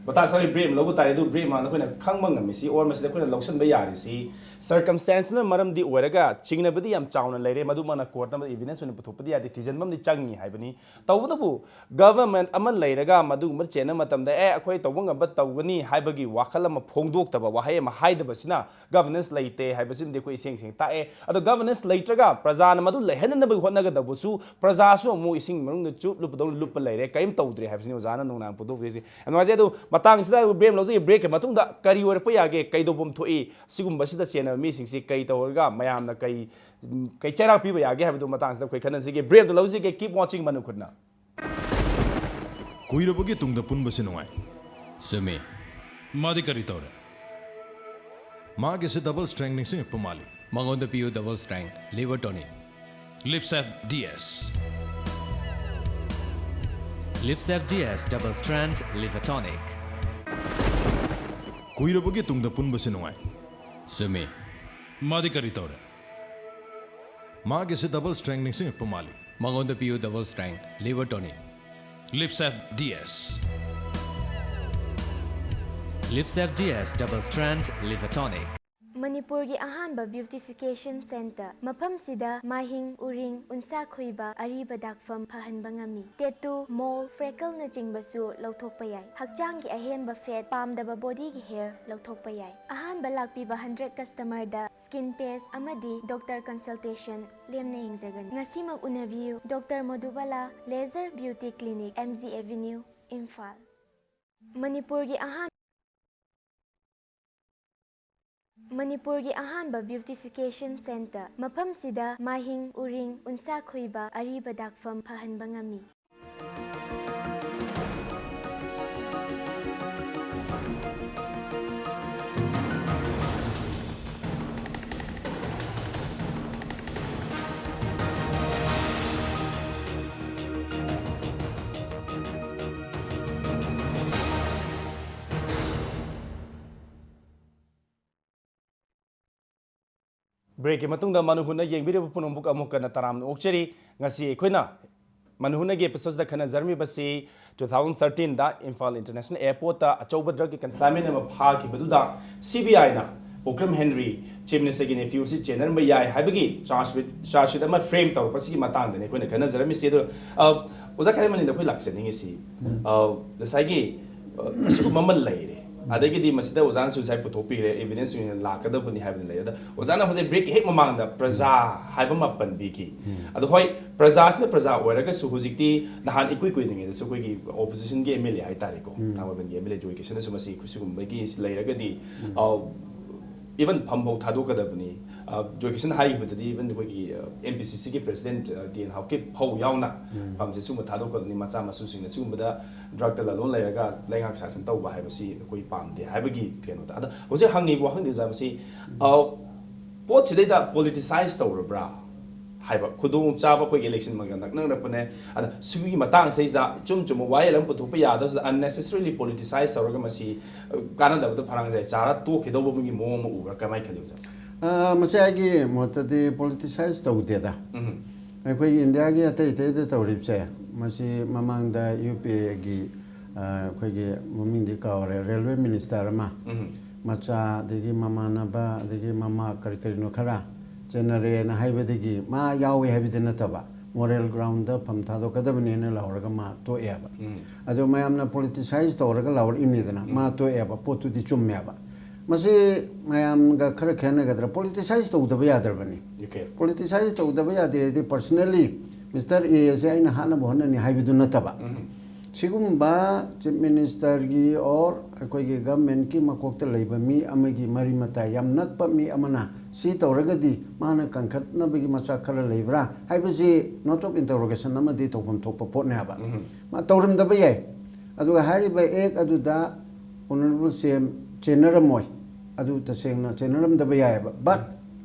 ꯃꯇꯥꯡ ꯆꯥꯕꯒꯤ ꯕ꯭ꯔꯦꯛ ꯑꯃ ꯂꯧꯕ ꯇꯥꯔꯦ꯫ ꯑꯗꯨ ꯕ꯭ꯔꯦꯛ ꯃꯃꯥꯡꯗ ꯑꯩꯈꯣꯏꯅ ꯈꯪꯕ ꯉꯝꯃꯤꯁꯤ, ꯑꯣꯔ ꯃꯁꯤꯗ ꯑꯩꯈꯣꯏꯅ ꯂꯧꯁꯤꯟꯕ ꯌꯥꯔꯤꯁꯤ, ꯁꯔꯀꯝꯁꯇꯦꯟꯁꯅ ꯃꯔꯝꯗꯤ ꯑꯣꯏꯔꯒ ꯆꯤꯡꯅꯕꯗꯤ ꯌꯥꯝ ꯆꯥꯎꯅ ꯂꯩꯔꯦ, ꯃꯗꯨꯃꯛꯅ ꯀꯣꯔꯠꯇ ꯑꯃꯗꯤ ꯏꯚꯤꯗꯦꯟꯁ ꯑꯣꯏꯅ ꯄꯨꯊꯣꯛꯄꯗꯤ ꯌꯥꯗꯦ, ꯊꯤꯖꯤꯟꯕ ꯑꯃꯗꯤ ꯆꯪꯉꯤ ꯍꯥꯏꯕꯅꯤ꯫ ꯇꯧꯕꯇꯕꯨ ꯒꯚꯔꯟꯃꯦꯟꯠ ꯑꯃ ꯂꯩꯔꯒ ꯃꯗꯨꯒꯨꯝꯕ ꯆꯦꯟꯅꯕ ꯃꯇꯝꯗ, "ꯑꯦ, ꯑꯩꯈꯣꯏ ꯇꯧꯕ ꯉꯝꯕ ꯇꯧꯒꯅꯤ" ꯍꯥꯏꯕꯒꯤ ꯋꯥꯈꯜ ꯑꯃ ꯐꯣꯡꯗꯣꯛꯇꯕ, ꯋꯥꯍꯩ ꯑꯃ ꯍꯥꯏꯗꯕꯁꯤꯅ ꯒꯚꯔꯅꯦꯟꯁ ꯂꯩꯇꯦ ꯍꯥꯏꯕꯁꯤꯃꯗꯤ ꯑꯩꯈꯣꯏ ꯏꯁꯦꯡ ꯁꯦꯡꯅ ꯇꯥꯛꯑꯦ꯫ ꯑꯗꯣ ꯒꯚꯔꯅꯦꯟꯁ ꯂꯩꯇ꯭ꯔꯒ ꯄ꯭ꯔꯖꯥꯅ ꯃꯗꯨ ꯂꯩꯍꯟꯅꯅꯕꯒꯤ ꯍꯣꯠꯅꯒꯗꯕꯁꯨ, ꯄ꯭ꯔꯖꯥꯁꯨ ꯑꯃꯨꯛ ꯏꯁꯤꯡ ꯃꯅꯨꯡꯗ ꯆꯨꯞ ꯂꯨꯞꯄꯗꯧꯅ ꯂꯨꯞꯄ ꯂꯩꯔꯦ, ꯀꯔꯤꯝ ꯇꯧꯗ꯭ꯔꯦ ꯍꯥꯏꯕꯁꯤꯅꯤ ꯑꯣꯖꯥꯅ ꯅꯨꯡꯅꯥꯡ ꯐꯣꯡꯗꯣꯛꯄꯤꯔꯤꯁꯦ꯫ ꯌꯥꯝ ꯅꯨꯡꯉꯥꯏꯖꯩ꯫ ꯑꯗꯨ ꯃꯇꯥꯡꯁꯤꯗ ꯑꯩ ꯕ꯭ꯔꯦꯛ ꯑꯃ ꯂꯧꯖꯒꯦ꯫ ꯕ꯭ꯔꯦꯛꯀꯤ ꯃꯇꯨꯡꯗ ꯀꯔꯤ ꯑꯣꯏꯔꯛꯄ ꯌꯥꯒꯦ, ꯀꯩꯗꯧꯐꯝ ꯊꯣꯛꯏ, ꯁꯤꯒꯨꯝꯕꯁꯤꯗ ꯆꯦꯟꯅꯕ ꯃꯤꯁꯤꯡꯁꯤ ꯀꯩ ꯇꯧꯔꯒ ꯃꯌꯥꯝꯅ ꯀꯩ, ꯀꯩ ꯆꯩꯔꯥꯛ ꯄꯤꯕ ꯌꯥꯒꯦ ꯍꯥꯏꯕꯗꯨ ꯃꯇꯥꯡꯁꯤꯗ ꯑꯩꯈꯣꯏ ꯈꯟꯅꯁꯤꯒꯦ꯫ ꯕ꯭ꯔꯦꯛ ꯑꯃ ꯂꯧꯖꯒꯦ꯫ Keep watching ꯃꯅꯨ ꯈꯨꯠꯅ꯫ ꯀꯨꯏꯔꯕꯒꯤ ꯇꯨꯡꯗ ꯄꯨꯟꯕꯁꯤ ꯅꯨꯡꯉꯥꯏ꯫ ꯆꯨꯝꯃꯤ꯫ ꯃꯥꯗꯤ ꯀꯔꯤ ꯇꯧꯔꯦ? ꯃꯥꯒꯤꯁꯦ ꯗꯕꯜ ꯁ꯭ꯇ꯭ꯔꯦꯡ ꯅꯤꯡꯁꯤꯡꯉꯛꯄ ꯃꯥꯜꯂꯤ꯫ ꯃꯉꯣꯟꯗ ꯄꯤꯌꯨ double strength liver tonic. Lipsep D S. Lipsep D S double strength liver tonic. ꯀꯨꯏꯔꯕꯒꯤ ꯇꯨꯡꯗ ꯄꯨꯟꯕꯁꯤ ꯅꯨꯡꯉꯥꯏ꯫ ꯆꯨꯝꯃꯤ꯫ ꯃꯥꯗꯤ ꯀꯔꯤ ꯇꯧꯔꯦ? ꯃꯥꯒꯤꯁꯦ ꯗꯕꯜ ꯁ꯭ꯇ꯭ꯔꯦꯡ ꯅꯤꯡꯁꯤꯡꯉꯛꯄ ꯃꯥꯜꯂꯤ꯫ ꯃꯉꯣꯟꯗ ꯄꯤꯌꯨ double strength liver tonic. Lipsep D S. Lipsep D S double strength liver tonic. ꯃꯅꯤꯄꯨꯔꯒꯤ ꯑꯍꯥꯟꯕ ꯕ꯭ꯌꯨꯇꯤꯐꯤꯀꯦꯁꯟ ꯁꯦꯟꯇꯔ꯫ ꯃꯐꯝꯁꯤꯗ ꯃꯥꯏꯍꯤꯡ, ꯎꯔꯤꯡ, ꯎꯟꯁꯥ ꯈꯣꯏꯕ, ꯑꯔꯤꯕ ꯗꯥꯛꯐꯝ ꯐꯍꯟꯕ ꯉꯝꯃꯤ꯫ ꯇꯦꯇꯨ, ꯃꯣꯜ, ꯐ꯭ꯔꯦꯀꯜꯅꯆꯤꯡꯕꯁꯨ ꯂꯧꯊꯣꯛꯄ ꯌꯥꯏ꯫ ꯍꯛꯆꯥꯡꯒꯤ ꯑꯍꯦꯟꯕ ꯐꯦꯠ, ꯄꯥꯝꯗꯕ ꯕꯣꯗꯤꯒꯤ ꯍꯦꯌꯔ ꯂꯧꯊꯣꯛꯄ ꯌꯥꯏ꯫ ꯑꯍꯥꯟꯕ ꯂꯥꯛꯄꯤꯕ ꯍꯟꯗ꯭ꯔꯦꯠ ꯀꯁꯇꯃꯔꯗ ꯁ꯭ꯀꯤꯟ ꯇꯦꯁ ꯑꯃꯗꯤ ꯗꯣꯛꯇꯔ ꯀꯟꯁꯜꯇꯦꯁꯟ ꯂꯦꯝꯅ ꯌꯦꯡꯖꯒꯅꯤ꯫ ꯉꯁꯤꯃꯛ ꯎꯅꯕꯤꯌꯨ, doctor Modubala laser beauty clinic, M G avenue, Imphal. ꯃꯅꯤꯄꯨꯔꯒꯤ ꯑꯍꯥꯟ-, ꯃꯅꯤꯄꯨꯔꯒꯤ ꯑꯍꯥꯟꯕ ꯕ꯭ꯌꯨꯇꯤꯐꯤꯀꯦꯁꯟ ꯁꯦꯟꯇꯔ꯫ ꯃꯐꯝꯁꯤꯗ ꯃꯥꯏꯍꯤꯡ, ꯎꯔꯤꯡ, ꯎꯟꯁꯥ ꯈꯣꯏꯕ, ꯑꯔꯤꯕ ꯗꯥꯛꯐꯝ ꯐꯍꯟꯕ ꯉꯝꯃꯤ꯫ ꯕ꯭ꯔꯦꯛꯀꯤ ꯃꯇꯨꯡꯗ ꯃꯅꯨ ꯍꯨꯠꯅ ꯌꯦꯡꯕꯤꯔꯤꯕ ꯄꯨꯝꯅꯃꯛ ꯑꯃꯨꯛ ꯍꯟꯅ ꯇꯔꯥꯝꯅ ꯑꯣꯛꯆꯔꯤ꯫ ꯉꯁꯤ ꯑꯩꯈꯣꯏꯅ ꯃꯟꯍꯨꯅꯒꯤ episodeꯁꯤꯗ ꯈꯟꯅꯖꯔꯝꯃꯤꯕꯁꯤ two thousand thirteenꯗ ꯏꯝꯐꯥꯜ International Airportꯇ ꯑꯆꯧꯕ drugꯀꯤ consignment ꯑꯃ ꯐꯥꯈꯤꯕꯗꯨꯗ CBIꯅ ꯄꯣꯀ꯭ꯔꯝ ꯍꯦꯟꯔꯤ, Chief Ministerꯒꯤ nephewꯁꯤ ꯆꯦꯟꯅꯔꯝꯕ ꯌꯥꯏ ꯍꯥꯏꯕꯒꯤ charge sheet, charge sheet ꯑꯃ frame ꯇꯧꯔꯛꯄꯁꯤꯒꯤ ꯃꯇꯥꯡꯗꯅꯤ ꯑꯩꯈꯣꯏꯅ ꯈꯟꯅꯖꯔꯝꯃꯤꯁꯤ꯫ ꯑꯗꯣ, ꯑ, ꯑꯣꯖꯥ ꯈꯥꯏꯃꯅꯤꯗ ꯑꯩꯈꯣꯏ ꯂꯥꯛꯆꯅꯤꯡꯉꯤꯁꯤ, ꯑ, ꯉꯁꯥꯏꯒꯤ, ꯑ, ꯑꯁꯤꯒꯨꯝꯕ ꯑꯃ ꯂꯩꯔꯦ꯫ ꯑꯗꯒꯤꯗꯤ ꯃꯁꯤꯗ ꯑꯣꯖꯥꯅꯁꯨ ꯉꯁꯥꯏ ꯄꯨꯊꯣꯛꯄꯤꯔꯦ, evidence ꯑꯣꯏꯅ ꯂꯥꯛꯀꯗꯕꯅꯤ ꯍꯥꯏꯕꯗꯤ ꯂꯩ꯫ ꯑꯗ ꯑꯣꯖꯥꯅ ꯍꯧꯖꯤꯛ break ꯍꯦꯛ ꯃꯃꯥꯡꯗ ꯄ꯭ꯔꯖꯥ ꯍꯥꯏꯕ ꯑꯃ ꯄꯟꯕꯤꯈꯤ꯫ ꯑꯗꯣ ꯍꯣꯏ, ꯄ꯭ꯔꯖꯥꯁꯤꯅ ꯄ꯭ꯔꯖꯥ ꯑꯣꯏꯔꯒꯁꯨ ꯍꯧꯖꯤꯛꯇꯤ ꯅꯍꯥꯟ ꯏꯀꯨꯏ ꯀꯨꯏꯗ꯭ꯔꯤꯉꯩꯗꯁꯨ ꯑꯩꯈꯣꯏꯒꯤ oppositionꯒꯤ MLA ꯍꯥꯏꯇꯥꯔꯦꯀꯣ, ꯊꯥꯡꯃꯩꯕꯟꯒꯤ MLA ꯖꯣꯏ ꯀꯤꯁꯟꯅꯁꯨ ꯃꯁꯤ ꯁꯤꯒꯨꯝꯕꯒꯤ ꯂꯩꯔꯒꯗꯤ, ꯑ, even ꯐꯝꯐꯧ ꯊꯥꯗꯣꯛꯀꯗꯕꯅꯤ꯫ ꯑ, ꯖꯣꯏ ꯀꯤꯁꯟ ꯍꯥꯏꯈꯤꯕꯗꯗꯤ even ꯑꯩꯈꯣꯏꯒꯤ, ꯑ, MPCCꯒꯤ president, ꯑ, ꯇꯤ ꯑꯦꯟ ꯍꯥꯎꯀꯤꯞ ꯐꯧ ꯌꯥꯎꯅ ꯐꯝꯁꯦ ꯁꯤꯒꯨꯝꯕ ꯊꯥꯗꯣꯛꯀꯗꯕꯅꯤ, ꯃꯆꯥ ꯃꯁꯨꯁꯤꯡꯅ ꯁꯤꯒꯨꯝꯕꯗ drugꯇ ꯂꯥꯂꯣꯟ ꯂꯩꯔꯒ ꯂꯩꯉꯥꯛ ꯁꯥꯁꯟ ꯇꯧꯕ ꯍꯥꯏꯕꯁꯤ ꯑꯩꯈꯣꯏ ꯄꯥꯝꯗꯦ ꯍꯥꯏꯕꯒꯤ ꯀꯩꯅꯣꯗ꯫ ꯑꯗ ꯍꯧꯖꯤꯛ ꯍꯪꯉꯤꯕ ꯋꯥꯍꯪꯗꯤ ꯑꯣꯖꯥ ꯃꯁꯤ, ꯑ, ꯄꯣꯠꯁꯤꯗꯩꯗ politicise ꯇꯧꯔꯕ꯭ꯔꯥ ꯍꯥꯏꯕ ꯈꯨꯗꯣꯡꯆꯥꯕ ꯑꯩꯈꯣꯏꯒꯤ election ꯃꯒ ꯅꯛꯅꯔꯛꯄꯅꯦ꯫ ꯑꯗ ꯁꯤꯒꯤ ꯃꯇꯥꯡꯁꯤꯗꯩꯁꯤꯗ ꯏꯆꯨꯝ ꯆꯨꯝꯕ ꯋꯥꯌꯦꯜ ꯑꯃ ꯄꯨꯊꯣꯛꯄ ꯌꯥꯗꯕꯁꯤꯗ unnecessarily politicise ꯇꯧꯔꯒ ꯃꯁꯤ, ꯑ, ꯀꯥꯟꯅꯗꯕꯗ ꯐꯔꯥꯡ ꯖꯥꯏ ꯆꯥꯔ ꯇꯣꯛꯈꯤꯗꯧꯕꯒꯤ ꯃꯑꯣꯡ ꯑꯃ ꯎꯕ꯭ꯔꯥ? ꯀꯃꯥꯏꯅ ꯈꯜꯂꯤ ꯑꯣꯖꯥ? ꯑ, ꯃꯁꯤ ꯑꯩꯒꯤ ꯃꯣꯠꯇꯗꯤ politicise ꯇꯧꯗꯦꯗ꯫ ꯎꯝ꯫ ꯑꯩꯈꯣꯏꯒꯤ ꯏꯟꯗꯤꯌꯥꯒꯤ ꯑꯇꯩ ꯑꯇꯩꯗ ꯇꯧꯔꯤꯕꯁꯦ, ꯃꯁꯤ ꯃꯃꯥꯡꯗ UPAꯒꯤ, ꯑ, ꯑꯩꯈꯣꯏꯒꯤ ꯃꯃꯤꯡꯗꯤ ꯀꯥꯎꯔꯦ, railway minister ꯑꯃ, ꯎꯝ꯫ ꯃꯆꯥ, ꯑꯗꯒꯤ ꯃꯃꯥꯟꯅꯕ, ꯑꯗꯒꯤ ꯃꯃꯥ ꯀꯔꯤ ꯀꯔꯤꯅꯣ ꯈꯔ ꯆꯦꯟꯅꯔꯦꯅ ꯍꯥꯏꯕꯗꯒꯤ ꯃꯥ ꯌꯥꯎꯏ ꯍꯥꯏꯕꯗꯤ ꯅꯠꯇꯕ, moral groundꯗ ꯐꯝ ꯊꯥꯗꯣꯛꯀꯗꯕꯅꯦꯅ ꯂꯥꯎꯔꯒ ꯃꯥ ꯇꯣꯛꯑꯦꯕ꯫ ꯎꯝ꯫ ꯑꯗꯣ ꯃꯌꯥꯝꯅ politicise ꯇꯧꯔꯒ ꯂꯥꯎꯔꯛꯏꯅꯤꯗꯅ, ꯃꯥ ꯎꯝ꯫ ꯇꯣꯛꯑꯦꯕ, ꯄꯣꯠꯇꯨꯗꯤ ꯆꯨꯝꯃꯦꯕ꯫ ꯃꯁꯤ ꯃꯌꯥꯝꯒ ꯈꯔ ꯈꯦꯠꯅꯒꯗ꯭ꯔꯥ? Politicise ꯇꯧꯗꯕ ꯌꯥꯗ꯭ꯔꯕꯅꯤ꯫ Okay꯫ Politicise ꯇꯧꯗꯕ ꯌꯥꯗꯦ ꯍꯥꯏꯗꯤ personally Mister A ꯑꯁꯦ ꯑꯩꯅ ꯍꯥꯠꯅꯕ ꯍꯣꯠꯅꯅꯤ ꯍꯥꯏꯕꯗꯨ ꯅꯠꯇꯕ꯫ ꯎꯝ꯫ ꯁꯤꯒꯨꯝꯕ Chief Ministerꯒꯤ or ꯑꯩꯈꯣꯏꯒꯤ governmentꯀꯤ ꯃꯀꯣꯛꯇ ꯂꯩꯕ ꯃꯤ ꯑꯃꯒꯤ ꯃꯔꯤ ꯃꯇꯥꯏ ꯌꯥꯝ ꯅꯛꯄ ꯃꯤ ꯑꯃꯅ ꯁꯤ ꯇꯧꯔꯒꯗꯤ ꯃꯥꯅ ꯀꯟꯈꯠꯅꯕꯒꯤ ꯃꯆꯥꯛ ꯈꯔ ꯂꯩꯕ꯭ꯔꯥ ꯍꯥꯏꯕꯁꯤ note of interrogation ꯑꯃꯗꯤ ꯇꯧꯐꯝ ꯊꯣꯛꯄ ꯄꯣꯠꯅꯦꯕ꯫ ꯎꯝ꯫ ꯃꯥ ꯇꯧꯔꯝꯗꯕ ꯌꯥꯏ꯫ ꯑꯗꯨꯒ ꯍꯥꯏꯔꯤꯕ act ꯑꯗꯨꯗ Honourable CM ꯆꯦꯟꯅꯔꯝꯃꯣꯏ꯫ ꯑꯗꯨ ꯇꯁꯦꯡꯅ ꯆꯦꯟꯅꯔꯝꯗꯕ ꯌꯥꯏꯑꯕ꯫ But